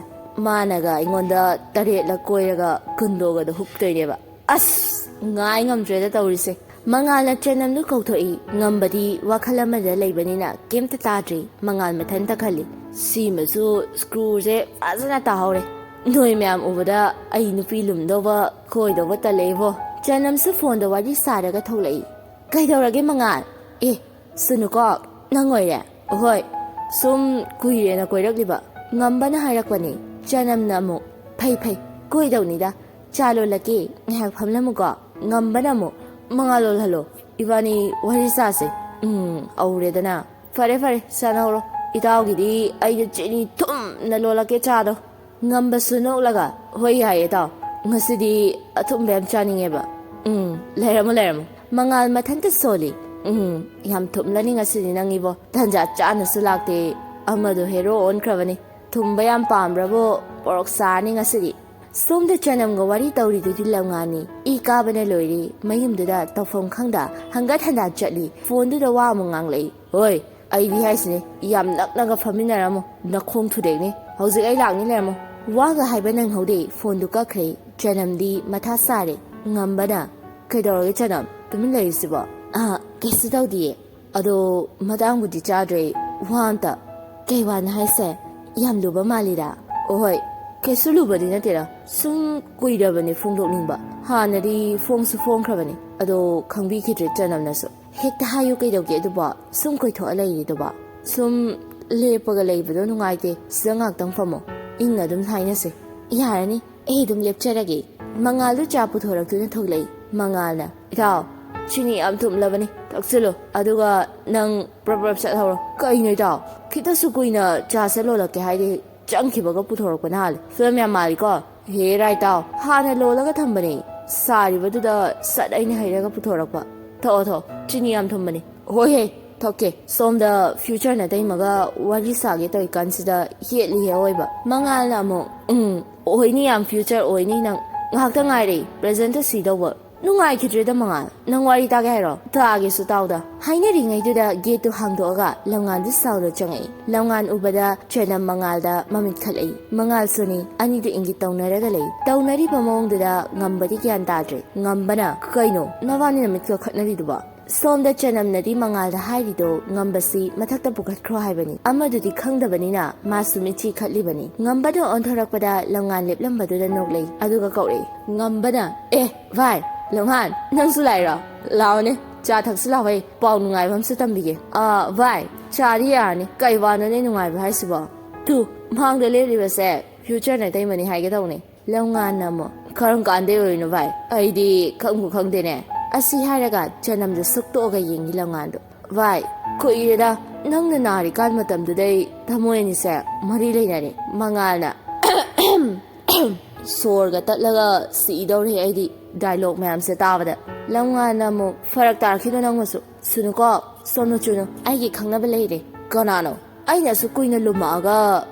ꯃꯥꯅꯒ ꯑꯩꯉꯣꯟꯗ ꯇꯔꯦꯠꯂꯛ ꯀꯣꯏꯔꯒ ꯀꯨꯟꯗꯣꯒꯗꯣ ꯍꯨꯞꯇꯣꯏꯅꯦꯕ꯫ ꯑꯁ, ꯉꯥꯏ ꯉꯝꯗ꯭ꯔꯦꯗ ꯇꯧꯔꯤꯁꯦ꯫" ꯃꯉꯥꯜꯅ ꯆꯅꯝꯗꯨ ꯀꯧꯊꯣꯛꯏ꯫ ꯉꯝꯕꯗꯤ ꯋꯥꯈꯜ ꯑꯃꯗ ꯂꯩꯕꯅꯤꯅ ꯀꯩꯝꯇ ꯇꯥꯗ꯭ꯔꯤ꯫ ꯃꯉꯥꯜ ꯃꯊꯟꯇ ꯈꯜꯂꯤ, "ꯁꯤꯃꯁꯨ ꯁ꯭ꯀ꯭ꯔꯨꯁꯦ ꯐꯖꯅ ꯇꯥꯍꯧꯔꯦ꯫ ꯅꯣꯏ ꯃꯌꯥꯝ ꯎꯕꯗ ꯑꯩ ꯅꯨꯄꯤ ꯂꯨꯝꯗꯧꯕ ꯀꯣꯏꯗꯧꯕ ꯇꯜꯂꯛꯑꯦꯕꯣ꯫" ꯆꯅꯝꯁꯨ ꯐꯣꯟꯗ ꯋꯥꯔꯤ ꯁꯥꯔꯒ ꯊꯣꯛꯂꯛꯏ꯫ "ꯀꯩꯗꯧꯔꯒꯦ ꯃꯉꯥꯜ? ꯑꯦ, ꯁꯨꯅꯨꯀꯣ, ꯅꯪ ꯑꯣꯏꯔꯦ?" "ꯍꯣꯏ, ꯁꯨꯝ ꯀꯨꯏꯔꯦꯅ ꯀꯣꯏꯔꯛꯂꯤꯕ꯫" ꯉꯝꯕꯅ ꯍꯥꯏꯔꯛꯄꯅꯤ꯫ ꯆꯅꯝꯅ ꯑꯃꯨꯛ, "ꯐꯩ, ꯐꯩ, ꯀꯣꯏꯗꯧꯅꯤꯗ꯫ ꯆꯥ ꯂꯣꯜꯂꯛꯀꯦ, ꯉꯥꯏꯍꯥꯛ ꯐꯝꯂꯝꯃꯨꯀꯣ꯫" ꯉꯝꯕꯅ ꯑꯃꯨꯛ, "ꯃꯉꯥꯜ ꯂꯣꯜꯍꯜꯂꯣ, ꯏꯕꯥꯅꯤ ꯋꯥꯔꯤ ꯁꯥꯁꯦ꯫" "ꯎꯝ, ꯍꯧꯔꯦꯗꯅ꯫ ꯐꯔꯦ, ꯐꯔꯦ, ꯁꯥꯟꯅꯍꯧꯔꯣ꯫ "ꯏꯇꯥꯎꯒꯤꯗꯤ ꯑꯩꯗ ꯆꯤꯅꯤ ꯊꯨꯝꯅ ꯂꯣꯜꯂꯛꯀꯦ ꯆꯥꯗꯣ"꯫ ꯉꯝꯕꯁꯨ ꯅꯣꯛꯂꯒ, "ꯍꯣꯏ, ꯌꯥꯏꯌꯦ ꯏꯇꯥꯎ, ꯉꯁꯤꯗꯤ ꯑꯊꯨꯝꯕ ꯌꯥꯝ ꯆꯥꯅꯤꯡꯉꯦꯕ"꯫ "ꯎꯝ, ꯂꯩꯔꯝꯃꯣ ꯂꯩꯔꯝꯃꯣ"꯫ ꯃꯉꯥꯜ ꯃꯊꯟꯇ ꯁꯣꯜꯂꯤ꯫ "ꯎꯝ, ꯌꯥꯝ ꯊꯨꯝꯂꯅꯤ ꯉꯁꯤꯗꯤ ꯅꯪꯒꯤꯕꯣ꯫ ꯇꯟꯖꯥ ꯆꯥꯅꯁꯨ ꯂꯥꯛꯇꯦ, ꯑꯃꯗꯣ ꯍꯦꯔꯣ ꯑꯣꯟꯈ꯭ꯔꯕꯅꯤ꯫ ꯊꯨꯝꯕ ꯌꯥꯝ ꯄꯥꯝꯕ꯭ꯔꯕꯣ? ꯄꯣꯔꯣꯛ ꯆꯥꯔꯅꯤ ꯉꯁꯤꯗꯤ"꯫ ꯁꯣꯝꯗ ꯆꯅꯝꯒ ꯋꯥꯔꯤ ꯇꯧꯔꯤꯗꯨꯗꯤ ꯂꯝꯉꯥꯟꯅꯤ꯫ ꯏ ꯀꯥꯕꯅ ꯂꯣꯏꯔꯦ꯫ ꯃꯌꯨꯝꯗꯨꯗ ꯇꯧꯐꯝ ꯈꯪꯗ ꯍꯪꯒꯠ ꯍꯟꯗ ꯆꯠꯂꯤ꯫ ꯐꯣꯟꯗꯨꯗ ꯋꯥ ꯑꯃꯨꯛ ꯉꯥꯡꯂꯛꯏ꯫ "ꯍꯣꯏ, ꯑꯩꯗꯤ ꯍꯥꯏꯁꯤꯅꯦ, ꯌꯥꯝ ꯅꯛꯅꯒ ꯐꯝꯃꯤꯟꯅꯔꯝꯃꯣ, ꯅꯈꯣꯡ ꯊꯨꯗꯦꯛꯅꯤ꯫ ꯍꯧꯖꯤꯛ ꯑꯩ ꯂꯥꯛꯅꯤ ꯂꯩꯔꯝꯃꯣ"꯫ ꯋꯥꯒ ꯍꯥꯏꯕ ꯅꯪꯍꯧꯗꯦ, ꯐꯣꯟꯗꯨ ꯀꯛꯈ꯭ꯔꯦ꯫ ꯆꯅꯝꯗꯤ ꯃꯊꯥ ꯁꯥꯔꯦ꯫ ꯉꯝꯕꯅ, "ꯀꯩꯗꯧꯔꯒꯦ ꯆꯅꯝ, ꯇꯨꯃꯤꯟ ꯂꯩꯔꯤꯁꯤꯕꯣ?" "ꯑꯥ, ꯀꯩꯁꯨ ꯇꯧꯗꯤꯌꯦ"꯫ "ꯑꯗꯣ ꯃꯇꯥꯡꯕꯨꯗꯤ ꯆꯥꯗ꯭ꯔꯦ, ꯋꯥ ꯑꯝꯇ"꯫ "ꯀꯩ ꯋꯥꯅꯣ ꯍꯥꯏꯁꯦ? ꯌꯥꯝ ꯂꯨꯕ ꯃꯥꯜꯂꯤꯗ"꯫ "ꯑꯣꯍꯣꯏ, ꯀꯩꯁꯨ ꯂꯨꯕꯗꯤ ꯅꯠꯇꯦꯗ, ꯁꯨꯝ ꯀꯨꯏꯔꯕꯅꯦ ꯐꯣꯡꯗꯣꯛꯅꯤꯡꯕ꯫ ꯍꯥꯟꯅꯗꯤ ꯐꯣꯡꯁꯨ ꯐꯣꯡꯈ꯭ꯔꯕꯅꯦ, ꯑꯗꯣ ꯈꯪꯕꯤꯈꯤꯗ꯭ꯔꯦ ꯆꯅꯝꯅꯁꯨ"꯫ "ꯍꯦꯛꯇ ꯍꯥꯏꯌꯨ ꯀꯩꯗꯧꯒꯦ ꯑꯗꯨꯕꯣ? ꯁꯨꯝ ꯀꯣꯏꯊꯣꯛꯑ ꯂꯩꯔꯤꯗꯨꯕꯣ? ꯁꯨꯝ ꯂꯦꯞꯄꯒ ꯂꯩꯕꯗꯣ ꯅꯨꯡꯉꯥꯏꯇꯦ, ꯁꯤꯗ ꯉꯥꯛꯇꯪ ꯐꯝꯃꯣ, ꯏꯪꯅ ꯑꯗꯨꯝ ꯍꯥꯏꯅꯁꯦ"꯫ "ꯌꯥꯔꯅꯤ, ꯑꯩ ꯑꯗꯨꯝ ꯂꯦꯞꯆꯔꯒꯦ"꯫ ꯃꯉꯥꯜꯗꯨ ꯆꯥ ꯄꯨꯊꯣꯔꯛꯇꯨꯅ ꯊꯣꯛꯂꯛꯏ꯫ ꯃꯉꯥꯜꯅ, "ꯏꯇꯥꯎ, ꯆꯤꯅꯤ ꯌꯥꯝ ꯊꯨꯝꯂꯕꯅꯤ, ꯊꯛꯆꯤꯜꯂꯨ, ꯑꯗꯨꯒ ꯅꯪ ꯄ꯭ꯔꯞ ꯄ꯭ꯔꯞ ꯆꯠꯍꯧꯔꯣ"꯫ "ꯀꯩꯅꯣ ꯏꯇꯥꯎ, ꯈꯤꯇꯁꯨ ꯀꯨꯏꯅ ꯆꯥ ꯁꯦ ꯂꯣꯜꯂꯛꯀꯦ ꯍꯥꯏꯗꯦ, ꯆꯪꯈꯤꯕꯒ ꯄꯨꯊꯣꯔꯛꯄꯅ ꯍꯥꯜꯂꯦ꯫ ꯐꯤꯂꯝ ꯌꯥꯝ ꯃꯥꯜꯂꯤꯀꯣ"꯫ "ꯍꯦꯔꯥ ꯏꯇꯥꯎ, ꯍꯥꯟꯅ ꯂꯣꯜꯂꯒ ꯊꯝꯕꯅꯦ, ꯁꯥꯔꯤꯕꯗꯨꯗ ꯁꯠ ꯑꯩꯅ ꯍꯩꯔꯒ ꯄꯨꯊꯣꯔꯛꯄ꯫ ꯊꯛꯑꯣ ꯊꯛꯑꯣ, ꯆꯤꯅꯤ ꯌꯥꯝ ꯊꯨꯝꯕꯅꯤ"꯫ "ꯍꯣꯏꯍꯦ, ꯊꯛꯀꯦ"꯫ ꯁꯣꯝꯗ ꯐ꯭ꯌꯨꯆꯔ ꯅꯇꯩꯃꯒ ꯋꯥꯔꯤ ꯁꯥꯒꯦ ꯇꯧꯔꯤꯀꯥꯟꯁꯤꯗ ꯌꯦꯠꯂꯤꯍꯦ ꯑꯑꯣꯏꯕ꯫ ꯃꯉꯥꯜꯅ ꯑꯃꯨꯛ, "ꯎꯝ, ꯑꯣꯏꯅꯤ, ꯌꯥꯝ ꯐ꯭ꯌꯨꯆꯔ ꯑꯣꯏꯅꯤ ꯅꯪ꯫ ꯉꯥꯏꯍꯥꯛꯇ ꯉꯥꯏꯔꯦ, ꯄ꯭ꯔꯦꯖꯦꯟꯇ ꯁꯤꯗꯧꯕ"꯫ "ꯅꯨꯡꯉꯥꯏꯈꯤꯗ꯭ꯔꯦꯗ ꯃꯉꯥꯜ, ꯅꯪ ꯋꯥꯔꯤ ꯇꯥꯒꯦ ꯍꯥꯏꯔꯣ? ꯇꯥꯒꯦꯁꯨ ꯇꯥꯎꯗ"꯫ ꯍꯥꯏꯅꯔꯤꯉꯩꯗꯨꯗ ꯒꯦꯠꯇꯨ ꯍꯥꯡꯗꯣꯛꯑꯒ ꯂꯝꯉꯥꯟꯗꯨ ꯁꯥꯎꯅ ꯆꯪꯉꯛꯏ꯫ ꯂꯝꯉꯥꯟ ꯎꯕꯗ ꯆꯅꯝ ꯃꯉꯥꯜꯗ ꯃꯃꯤꯠ ꯈꯠꯂꯛꯏ꯫ ꯃꯉꯥꯜꯁꯨꯅꯤ, ꯑꯅꯤꯗꯨ ꯏꯪꯒꯤꯠ ꯇꯧꯅꯔꯒ ꯂꯩ꯫ ꯇꯧꯅꯔꯤꯕ ꯃꯑꯣꯡꯗꯨꯗ ꯉꯝꯕꯗꯤ ꯒ꯭ꯌꯥꯟ ꯇꯥꯗ꯭ꯔꯦ꯫ ꯉꯝꯕꯅ, "ꯀꯩꯅꯣ ꯅꯕꯥꯅꯤꯅ ꯃꯤꯠꯀ ꯈꯠꯅꯔꯤꯗꯨꯕꯣ?" ꯁꯣꯝꯗ ꯆꯅꯝꯅꯗꯤ ꯃꯉꯥꯜꯗ ꯍꯥꯏꯔꯤꯗꯣ ꯉꯝꯕꯁꯤ ꯃꯊꯛꯇ ꯄꯨꯈꯠꯈ꯭ꯔꯣ ꯍꯥꯏꯕꯅꯤ꯫ ꯑꯃꯗꯨꯗꯤ ꯈꯪꯗꯕꯅꯤꯅ ꯃꯥꯁꯨ ꯃꯤꯠꯆꯤ ꯈꯠꯂꯤꯕꯅꯤ꯫ ꯉꯝꯕꯅ ꯑꯣꯟꯊꯣꯔꯛꯄꯗ ꯂꯝꯉꯥꯟ ꯂꯦꯞꯂꯝꯕꯗꯨꯗ ꯅꯣꯛꯂꯛꯏ, ꯑꯗꯨꯒ ꯀꯧꯔꯛꯏ꯫ ꯉꯝꯕꯅ, "ꯑꯦ ꯚꯥꯏ, ꯂꯝꯉꯥꯟ, ꯅꯪꯁꯨ ꯂꯥꯛꯏꯔꯣ? ꯂꯥꯛꯑꯣꯅꯦ, ꯆꯥ ꯊꯛꯁꯤ ꯂꯥꯛꯑꯣꯍꯦ, ꯄꯥꯎ ꯅꯨꯡꯉꯥꯏꯕ ꯑꯃꯁꯨ ꯇꯝꯕꯤꯒꯦ"꯫ "ꯑꯥ ꯚꯥꯏ, ꯆꯥꯗꯤ ꯌꯥꯔꯅꯤ, ꯀꯩ ꯋꯥꯅꯣꯅꯦ ꯅꯨꯡꯉꯥꯏꯕ ꯍꯥꯏꯁꯤꯕꯣ?" "ꯇꯨ, ꯃꯥꯡꯗ ꯂꯦꯞꯂꯤꯕꯁꯦ ꯐ꯭ꯌꯨꯆꯔ ꯅꯇꯩꯃꯅꯤ ꯍꯥꯏꯒꯦ ꯇꯧꯅꯦ"꯫ ꯂꯝꯉꯥꯟꯅ ꯑꯃꯨꯛ, "ꯀꯔꯝ ꯀꯥꯟꯗꯩ ꯑꯣꯏꯔꯤꯅꯣ ꯚꯥꯏ? ꯑꯩꯗꯤ ꯈꯪꯕꯨ ꯈꯪꯗꯦꯅꯦ"꯫ ꯑꯁꯤ ꯍꯥꯏꯔꯒ ꯆꯅꯝꯗꯨ ꯁꯨꯛꯇꯣꯛꯑꯒ ꯌꯦꯡꯉꯤ ꯂꯝꯉꯥꯟꯗꯣ꯫ "ꯚꯥꯏ, ꯀꯨꯏꯔꯦꯗ, ꯅꯪꯅ ꯅꯥꯔꯤꯀꯥꯟ ꯃꯇꯝꯗꯨꯗꯩ ꯊꯃꯣꯏ ꯑꯅꯤꯁꯦ ꯃꯔꯤ ꯂꯩꯅꯔꯦ꯫ ꯃꯉꯥꯜꯅ ꯁꯣꯔꯒ ꯇꯠꯂꯒ ꯁꯤꯗꯧꯔꯦ ꯑꯩꯗꯤ꯫ ꯗꯥꯏꯂꯣꯛ ꯃꯌꯥꯝꯁꯦ ꯇꯥꯕꯗ ꯂꯝꯉꯥꯟꯅ ꯑꯃꯨꯛ, "ꯐꯔꯛ ꯇꯥꯔꯛꯈꯤꯅꯨ ꯅꯪ ꯃꯁꯨ, ꯁꯨꯅꯨꯀꯣ, ꯁꯣꯝꯅ ꯆꯨꯅꯨ, ꯑꯩꯒꯤ ꯈꯪꯅꯕ ꯂꯩꯔꯦ"꯫ "ꯀꯅꯥꯅꯣ? ꯑꯩꯅ ꯑꯁꯨꯛ ꯀꯨꯏꯅ ꯂꯨꯝꯃꯛꯑꯒ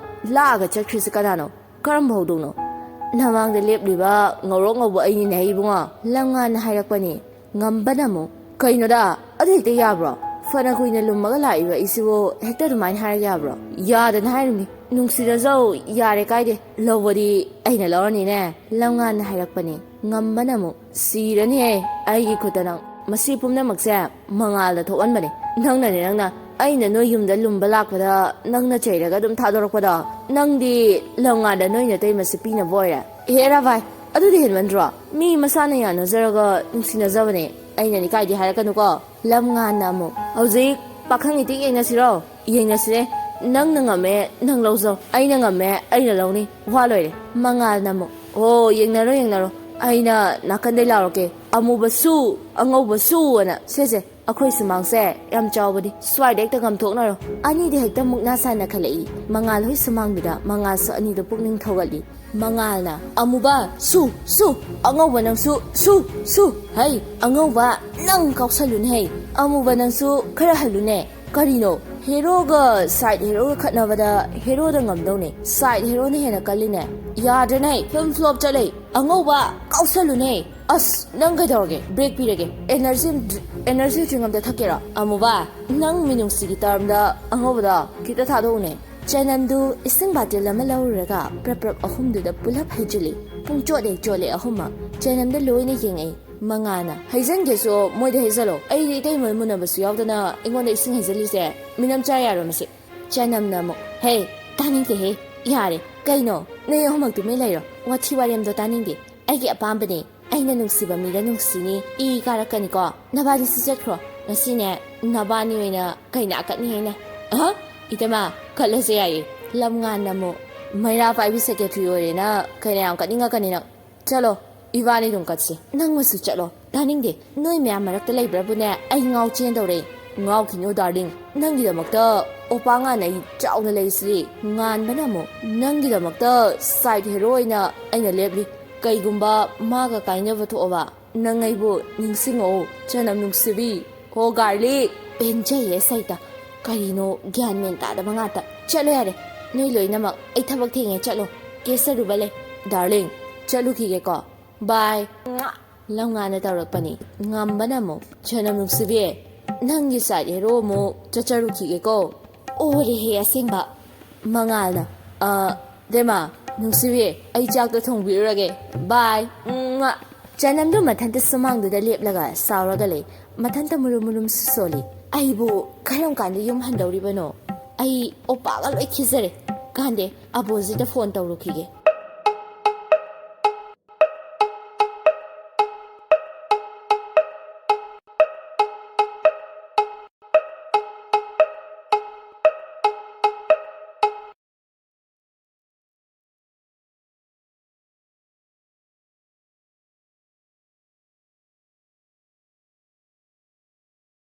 ꯂꯥꯛꯑꯒ ꯆꯠꯈ꯭ꯔꯤꯁꯦ ꯀꯅꯥꯅꯣ? ꯀꯔꯝꯕ ꯍꯧꯗꯣꯡꯅꯣ?" "ꯅꯃꯥꯡꯗ ꯂꯦꯞꯂꯤꯕ ꯉꯧꯔꯣꯛ ꯉꯧꯕ ꯑꯩꯅꯤꯅꯦ ꯏꯕꯨꯡꯉꯣ"꯫ ꯂꯝꯉꯥꯟꯅ ꯍꯥꯏꯔꯛꯄꯅꯤ꯫ ꯉꯝꯕꯅ ꯑꯃꯨꯛ, "ꯀꯩꯅꯣꯗ, ꯑꯗꯨ ꯍꯦꯛꯇ ꯌꯥꯕ꯭ꯔꯣ? ꯐꯅ ꯀꯨꯏꯅ ꯂꯨꯝꯃꯒ ꯂꯥꯛꯏꯕ ꯑꯩꯁꯤꯕꯨ ꯍꯦꯛꯇ ꯑꯗꯨꯃꯥꯏꯅ ꯍꯥꯏꯔꯒ ꯌꯥꯕ꯭ꯔꯣ? ꯌꯥꯗꯅ ꯍꯥꯏꯔꯤꯕꯅꯤ꯫ ꯅꯨꯡꯁꯤꯅꯖꯧ, ꯌꯥꯔꯦ ꯀꯥꯏꯗꯦ, ꯂꯧꯕꯗꯤ ꯑꯩꯅ ꯂꯧꯔꯅꯤꯅꯦ"꯫ ꯂꯝꯉꯥꯟꯅ ꯍꯥꯏꯔꯛꯄꯅꯤ꯫ ꯉꯝꯕꯅ ꯑꯃꯨꯛ, "ꯁꯤꯔꯅꯤꯍꯦ ꯑꯩꯒꯤ ꯈꯨꯠꯇ ꯅꯪ꯫ ꯃꯁꯤ ꯄꯨꯝꯅꯃꯛꯁꯦ ꯃꯉꯥꯜꯗ ꯊꯣꯛꯍꯟꯕꯅꯦ꯫ ꯅꯪꯅꯅꯦ, ꯅꯪꯅ꯫ ꯑꯩꯅ ꯅꯣꯏ ꯌꯨꯝꯗ ꯂꯨꯝꯕ ꯂꯥꯛꯄꯗ ꯅꯪꯅ ꯆꯩꯔꯒ ꯑꯗꯨꯝ ꯊꯥꯗꯣꯔꯛꯄꯗꯣ, ꯅꯪꯗꯤ ꯂꯝꯉꯥꯟꯗ ꯅꯣꯏ ꯅꯇꯩꯃꯁꯦ ꯄꯤꯅꯕ ꯑꯣꯏꯔꯦ꯫ ꯍꯦꯔꯥ ꯚꯥꯏ, ꯑꯗꯨꯗꯤ ꯍꯦꯟꯃꯟꯗ꯭ꯔꯣ? ꯃꯤ ꯃꯁꯥꯅ ꯌꯥꯅꯖꯔꯒ ꯅꯨꯡꯁꯤꯅꯖꯕꯅꯦ꯫ ꯑꯩꯅꯅꯤ ꯀꯥꯏꯗꯤ ꯍꯥꯏꯔꯛꯀꯅꯨꯀꯣ"꯫ ꯂꯝꯉꯥꯟꯅ ꯑꯃꯨꯛ, "ꯍꯧꯖꯤꯛ ꯄꯥꯈꯪ ꯏꯇꯤꯛ ꯌꯦꯡꯅꯁꯤꯔꯣ?" "ꯌꯦꯡꯅꯁꯤꯔꯦ꯫ ꯅꯪꯅ ꯉꯝꯃꯦ, ꯅꯪ ꯂꯧꯖꯧ꯫ ꯑꯩꯅ ꯉꯝꯃꯦ, ꯑꯩꯅ ꯂꯧꯅꯤ꯫ ꯋꯥ ꯂꯣꯏꯔꯦ"꯫ ꯃꯉꯥꯜꯅ ꯑꯃꯨꯛ, "ꯑꯣ, ꯌꯦꯡꯅꯔꯣ, ꯌꯦꯡꯅꯔꯣ꯫ ꯑꯩꯅ ꯅꯥꯀꯟꯗꯩ ꯂꯥꯎꯔꯛꯀꯦ꯫ ꯑꯃꯨꯕꯁꯨ, ꯑꯉꯧꯕꯁꯨ ꯑꯅ꯫ ꯁꯦꯁꯦ, ꯑꯩꯈꯣꯏ ꯁꯨꯃꯥꯡꯁꯦ ꯌꯥꯝ ꯆꯥꯎꯕꯅꯤ꯫ ꯁ꯭ꯋꯥꯏꯗ ꯍꯦꯛꯇ ꯉꯝꯊꯣꯛꯅꯔꯣ"꯫ ꯑꯅꯤꯗꯤ ꯍꯦꯛꯇ ꯃꯨꯛꯅꯥ ꯁꯥꯟꯅꯈꯠꯂꯛꯏ꯫ ꯃꯉꯥꯜ ꯍꯣꯏ ꯁꯨꯃꯥꯡꯗꯨꯗ ꯃꯉꯥꯜꯁꯨ ꯑꯅꯤꯗꯣ ꯄꯨꯛꯅꯤꯡ ꯊꯧꯒꯠꯂꯤ꯫ ꯃꯉꯥꯜꯅ, "ꯑꯃꯨꯕ, ꯁꯨ, ꯁꯨ! ꯑꯉꯧꯕ ꯅꯪꯁꯨ, ꯁꯨ, ꯁꯨ! ꯍꯩ, ꯑꯉꯧꯕ, ꯅꯪ ꯀꯥꯎꯁꯜꯂꯨꯅꯦ ꯍꯩ! ꯑꯃꯨꯕ ꯅꯪꯁꯨ ꯈꯔ ꯍꯜꯂꯨꯅꯦ"꯫ "ꯀꯔꯤꯅꯣ? ꯍꯦꯔꯣꯒ ꯁꯥꯏꯗ ꯍꯦꯔꯣꯒ ꯈꯠꯅꯕꯗ ꯍꯦꯔꯣꯗ ꯉꯝꯗꯧꯅꯦ꯫ ꯁꯥꯏꯗ ꯍꯦꯔꯣꯅ ꯍꯦꯟꯅ ꯀꯜꯂꯤꯅꯦ꯫ ꯌꯥꯗ꯭ꯔꯦꯅꯦ, ꯐꯤꯂꯝ ꯐ꯭ꯂꯣꯞ ꯆꯠꯂꯦ꯫ ꯑꯉꯧꯕ, ꯀꯥꯎꯁꯜꯂꯨꯅꯦ꯫ ꯑꯁ, ꯅꯪ ꯀꯩꯗꯧꯔꯒꯦ? ꯕ꯭ꯔꯦꯛ ꯄꯤꯔꯒꯦ꯫ ꯑꯦꯅꯔꯖꯤ, ꯑꯦꯅꯔꯖꯤ ꯗ꯭ꯔꯤꯡ ꯑꯝꯇ ꯊꯛꯀꯦꯔꯣ? ꯑꯃꯨꯕ, ꯅꯪ ꯃꯤꯅꯨꯡꯁꯤꯒꯤ ꯇꯔꯝꯗ ꯑꯉꯧꯕꯗꯣ ꯈꯤꯇ ꯊꯥꯗꯣꯛꯎꯅꯦ"꯫ ꯆꯅꯝꯗꯨ ꯏꯁꯤꯡ ꯕꯥꯇꯤꯜ ꯑꯃ ꯂꯧꯔꯨꯔꯒ ꯄ꯭ꯔꯞ ꯄ꯭ꯔꯞ ꯑꯍꯨꯝꯗꯨꯗ ꯄꯨꯂꯞ ꯍꯩꯖꯤꯜꯂꯤ꯫ ꯄꯨꯡ ꯆꯣꯠꯂꯦ ꯆꯣꯠꯂꯦ ꯑꯍꯨꯝꯃꯛ꯫ ꯆꯅꯝꯗ ꯂꯣꯏꯅ ꯌꯦꯡꯉꯛꯏ꯫ ꯃꯉꯥꯜꯅ, "ꯍꯩꯖꯟꯒꯦꯁꯨ ꯃꯣꯏꯗ ꯍꯩꯖꯜꯂꯣ꯫ ꯑꯩꯗꯤ ꯏꯇꯩꯃ ꯃꯨꯟꯅꯕꯁꯨ ꯌꯥꯎꯗꯅ ꯑꯩꯉꯣꯟꯗ ꯏꯁꯤꯡ ꯍꯩꯖꯜꯂꯤꯁꯦ ꯃꯤꯅꯝ ꯆꯥ ꯌꯥꯔꯣꯏ ꯃꯁꯤ"꯫ ꯆꯅꯝꯅ ꯑꯃꯨꯛ, "ꯍꯦ, ꯇꯥꯅꯤꯡꯗꯦꯍꯦ꯫ ꯌꯥꯔꯦ꯫ ꯀꯩꯅꯣ? ꯅꯣꯏ ꯑꯍꯨꯝꯃꯛ ꯇꯨꯃꯤꯟ ꯂꯩꯔꯣ꯫ ꯋꯥꯊꯤ ꯋꯥꯔꯦꯝꯗꯣ ꯇꯥꯅꯤꯡꯗꯦ꯫ ꯑꯩꯒꯤ ꯑꯄꯥꯝꯕꯅꯦ꯫ ꯑꯩꯅ ꯅꯨꯡꯁꯤꯕ ꯃꯤꯗ ꯅꯨꯡꯁꯤꯅꯤ꯫ ꯏ ꯀꯥꯔꯛꯀꯅꯤꯀꯣ꯫ ꯅꯕꯥꯅꯤꯁꯤ ꯆꯠꯈ꯭ꯔꯣ꯫ ꯉꯁꯤꯅꯦ, ꯅꯕꯥꯅꯤ ꯑꯣꯏꯅ ꯀꯩꯅꯥ ꯀꯠꯅꯤ ꯍꯥꯏꯅ"꯫ "ꯑꯍ, ꯏꯇꯩꯃ, ꯀꯠꯂꯁꯦ ꯌꯥꯏꯌꯦ"꯫ ꯂꯝꯉꯥꯟꯅ ꯑꯃꯨꯛ, "ꯃꯩꯔꯥ ꯄꯥꯏꯕꯤ ꯁꯦꯀ꯭ꯔꯦꯇꯔꯤ ꯑꯣꯏꯔꯦꯅ ꯀꯩꯅꯥ ꯌꯥꯝ ꯀꯠꯅꯤꯡꯉꯛꯀꯅꯤ ꯅꯪ꯫ ꯆꯠꯂꯣ, ꯏꯕꯥꯅꯤ ꯑꯗꯨꯝ ꯀꯠꯁꯤ"꯫ "ꯅꯪ ꯃꯁꯨ ꯆꯠꯂꯣ꯫ ꯇꯥꯅꯤꯡꯗꯦ꯫ ꯅꯣꯏ ꯃꯌꯥꯝ ꯃꯔꯛꯇ ꯂꯩꯕ꯭ꯔꯕꯨꯅꯦ ꯑꯩ ꯉꯥꯎ ꯆꯦꯟꯗꯧꯔꯦ"꯫ ꯉꯥꯎꯈꯤꯅꯨ ꯗꯥꯔꯂꯤꯡ, ꯅꯪꯒꯤꯗꯃꯛꯇ ꯑꯣꯄꯥ ꯉꯥꯟ ꯑꯩ ꯆꯥꯎꯅ ꯂꯩꯁꯤꯗꯤ꯫ ꯉꯥꯟꯕꯅ ꯑꯃꯨꯛ, ꯅꯪꯒꯤꯗꯃꯛꯇ ꯁꯥꯏꯗ ꯍꯦꯔꯣ ꯑꯣꯏꯅ ꯑꯩꯅ ꯂꯦꯞꯂꯤ꯫ ꯀꯩꯒꯨꯝꯕ ꯃꯥꯒ ꯀꯥꯏꯅꯕ ꯊꯣꯛꯑꯕ, ꯅꯪ ꯑꯩꯕꯨ ꯅꯤꯡꯁꯤꯡꯉꯛꯑꯣ, ꯆꯅꯝ ꯅꯨꯡꯁꯤꯕꯤ꯫ ꯍꯣ ꯒꯥꯔꯂꯤꯛ꯫ ꯄꯦꯟꯖꯩꯌꯦ ꯁꯩꯇ꯫ ꯀꯔꯤꯅꯣ ꯒ꯭ꯌꯥꯟ ꯃꯦꯟ ꯇꯥꯗꯕ ꯉꯥꯛꯇ꯫ ꯆꯠꯂꯣ ꯌꯥꯔꯦ꯫ ꯅꯣꯏ ꯂꯣꯏꯅꯃꯛ ꯑꯩ ꯊꯕꯛ ꯊꯦꯡꯉꯦ, ꯆꯠꯂꯣ꯫ ꯀꯦꯁ ꯆꯠꯂꯨꯕ ꯂꯩ꯫ ꯗꯥꯔꯂꯤꯡ, ꯆꯠꯂꯨꯈꯤꯒꯦꯀꯣ꯫ ꯕꯥꯏ꯫ ꯂꯝꯉꯥꯟꯅ ꯇꯧꯔꯛꯄꯅꯤ꯫ ꯉꯝꯕꯅ ꯑꯃꯨꯛ, ꯆꯅꯝ ꯅꯨꯡꯁꯤꯕꯤ, ꯅꯪꯒꯤ ꯁꯥꯏꯗ ꯍꯦꯔꯣ ꯑꯃꯨꯛ ꯆꯠꯆꯔꯨꯈꯤꯒꯦꯀꯣ꯫ ꯑꯣꯔꯦꯍꯦ ꯑꯁꯦꯡꯕ꯫ ꯃꯉꯥꯜꯅ, "ꯑ, ꯗꯦꯃꯥ, ꯅꯨꯡꯁꯤꯕꯤ, ꯑꯩ ꯆꯥꯛꯇꯣ ꯊꯣꯡꯕꯤꯔꯨꯔꯒꯦ꯫ ꯕꯥꯏ꯫ ꯎꯝ, ꯃꯥ꯫" ꯆꯅꯝꯗꯨ ꯃꯊꯟꯇ ꯁꯨꯃꯥꯡꯗꯨꯗ ꯂꯦꯞꯂꯒ ꯁꯥꯎꯔꯒ ꯂꯩ꯫ ꯃꯊꯟꯇ ꯃꯨꯔꯨꯝ ꯃꯨꯔꯨꯝ ꯁꯣꯜꯂꯤ꯫ "ꯑꯩꯕꯨ ꯀꯔꯝ ꯀꯥꯟꯗ ꯌꯨꯝ ꯍꯟꯗꯧꯔꯤꯕꯅꯣ? ꯑꯩ ꯑꯣꯄꯥꯒ ꯂꯣꯏ ꯈꯤꯖꯔꯦ꯫ ꯀꯥꯟꯗꯦ, ꯑꯕꯣꯖꯤꯗ ꯐꯣꯟ ꯇꯧꯔꯨꯈꯤꯒꯦ꯫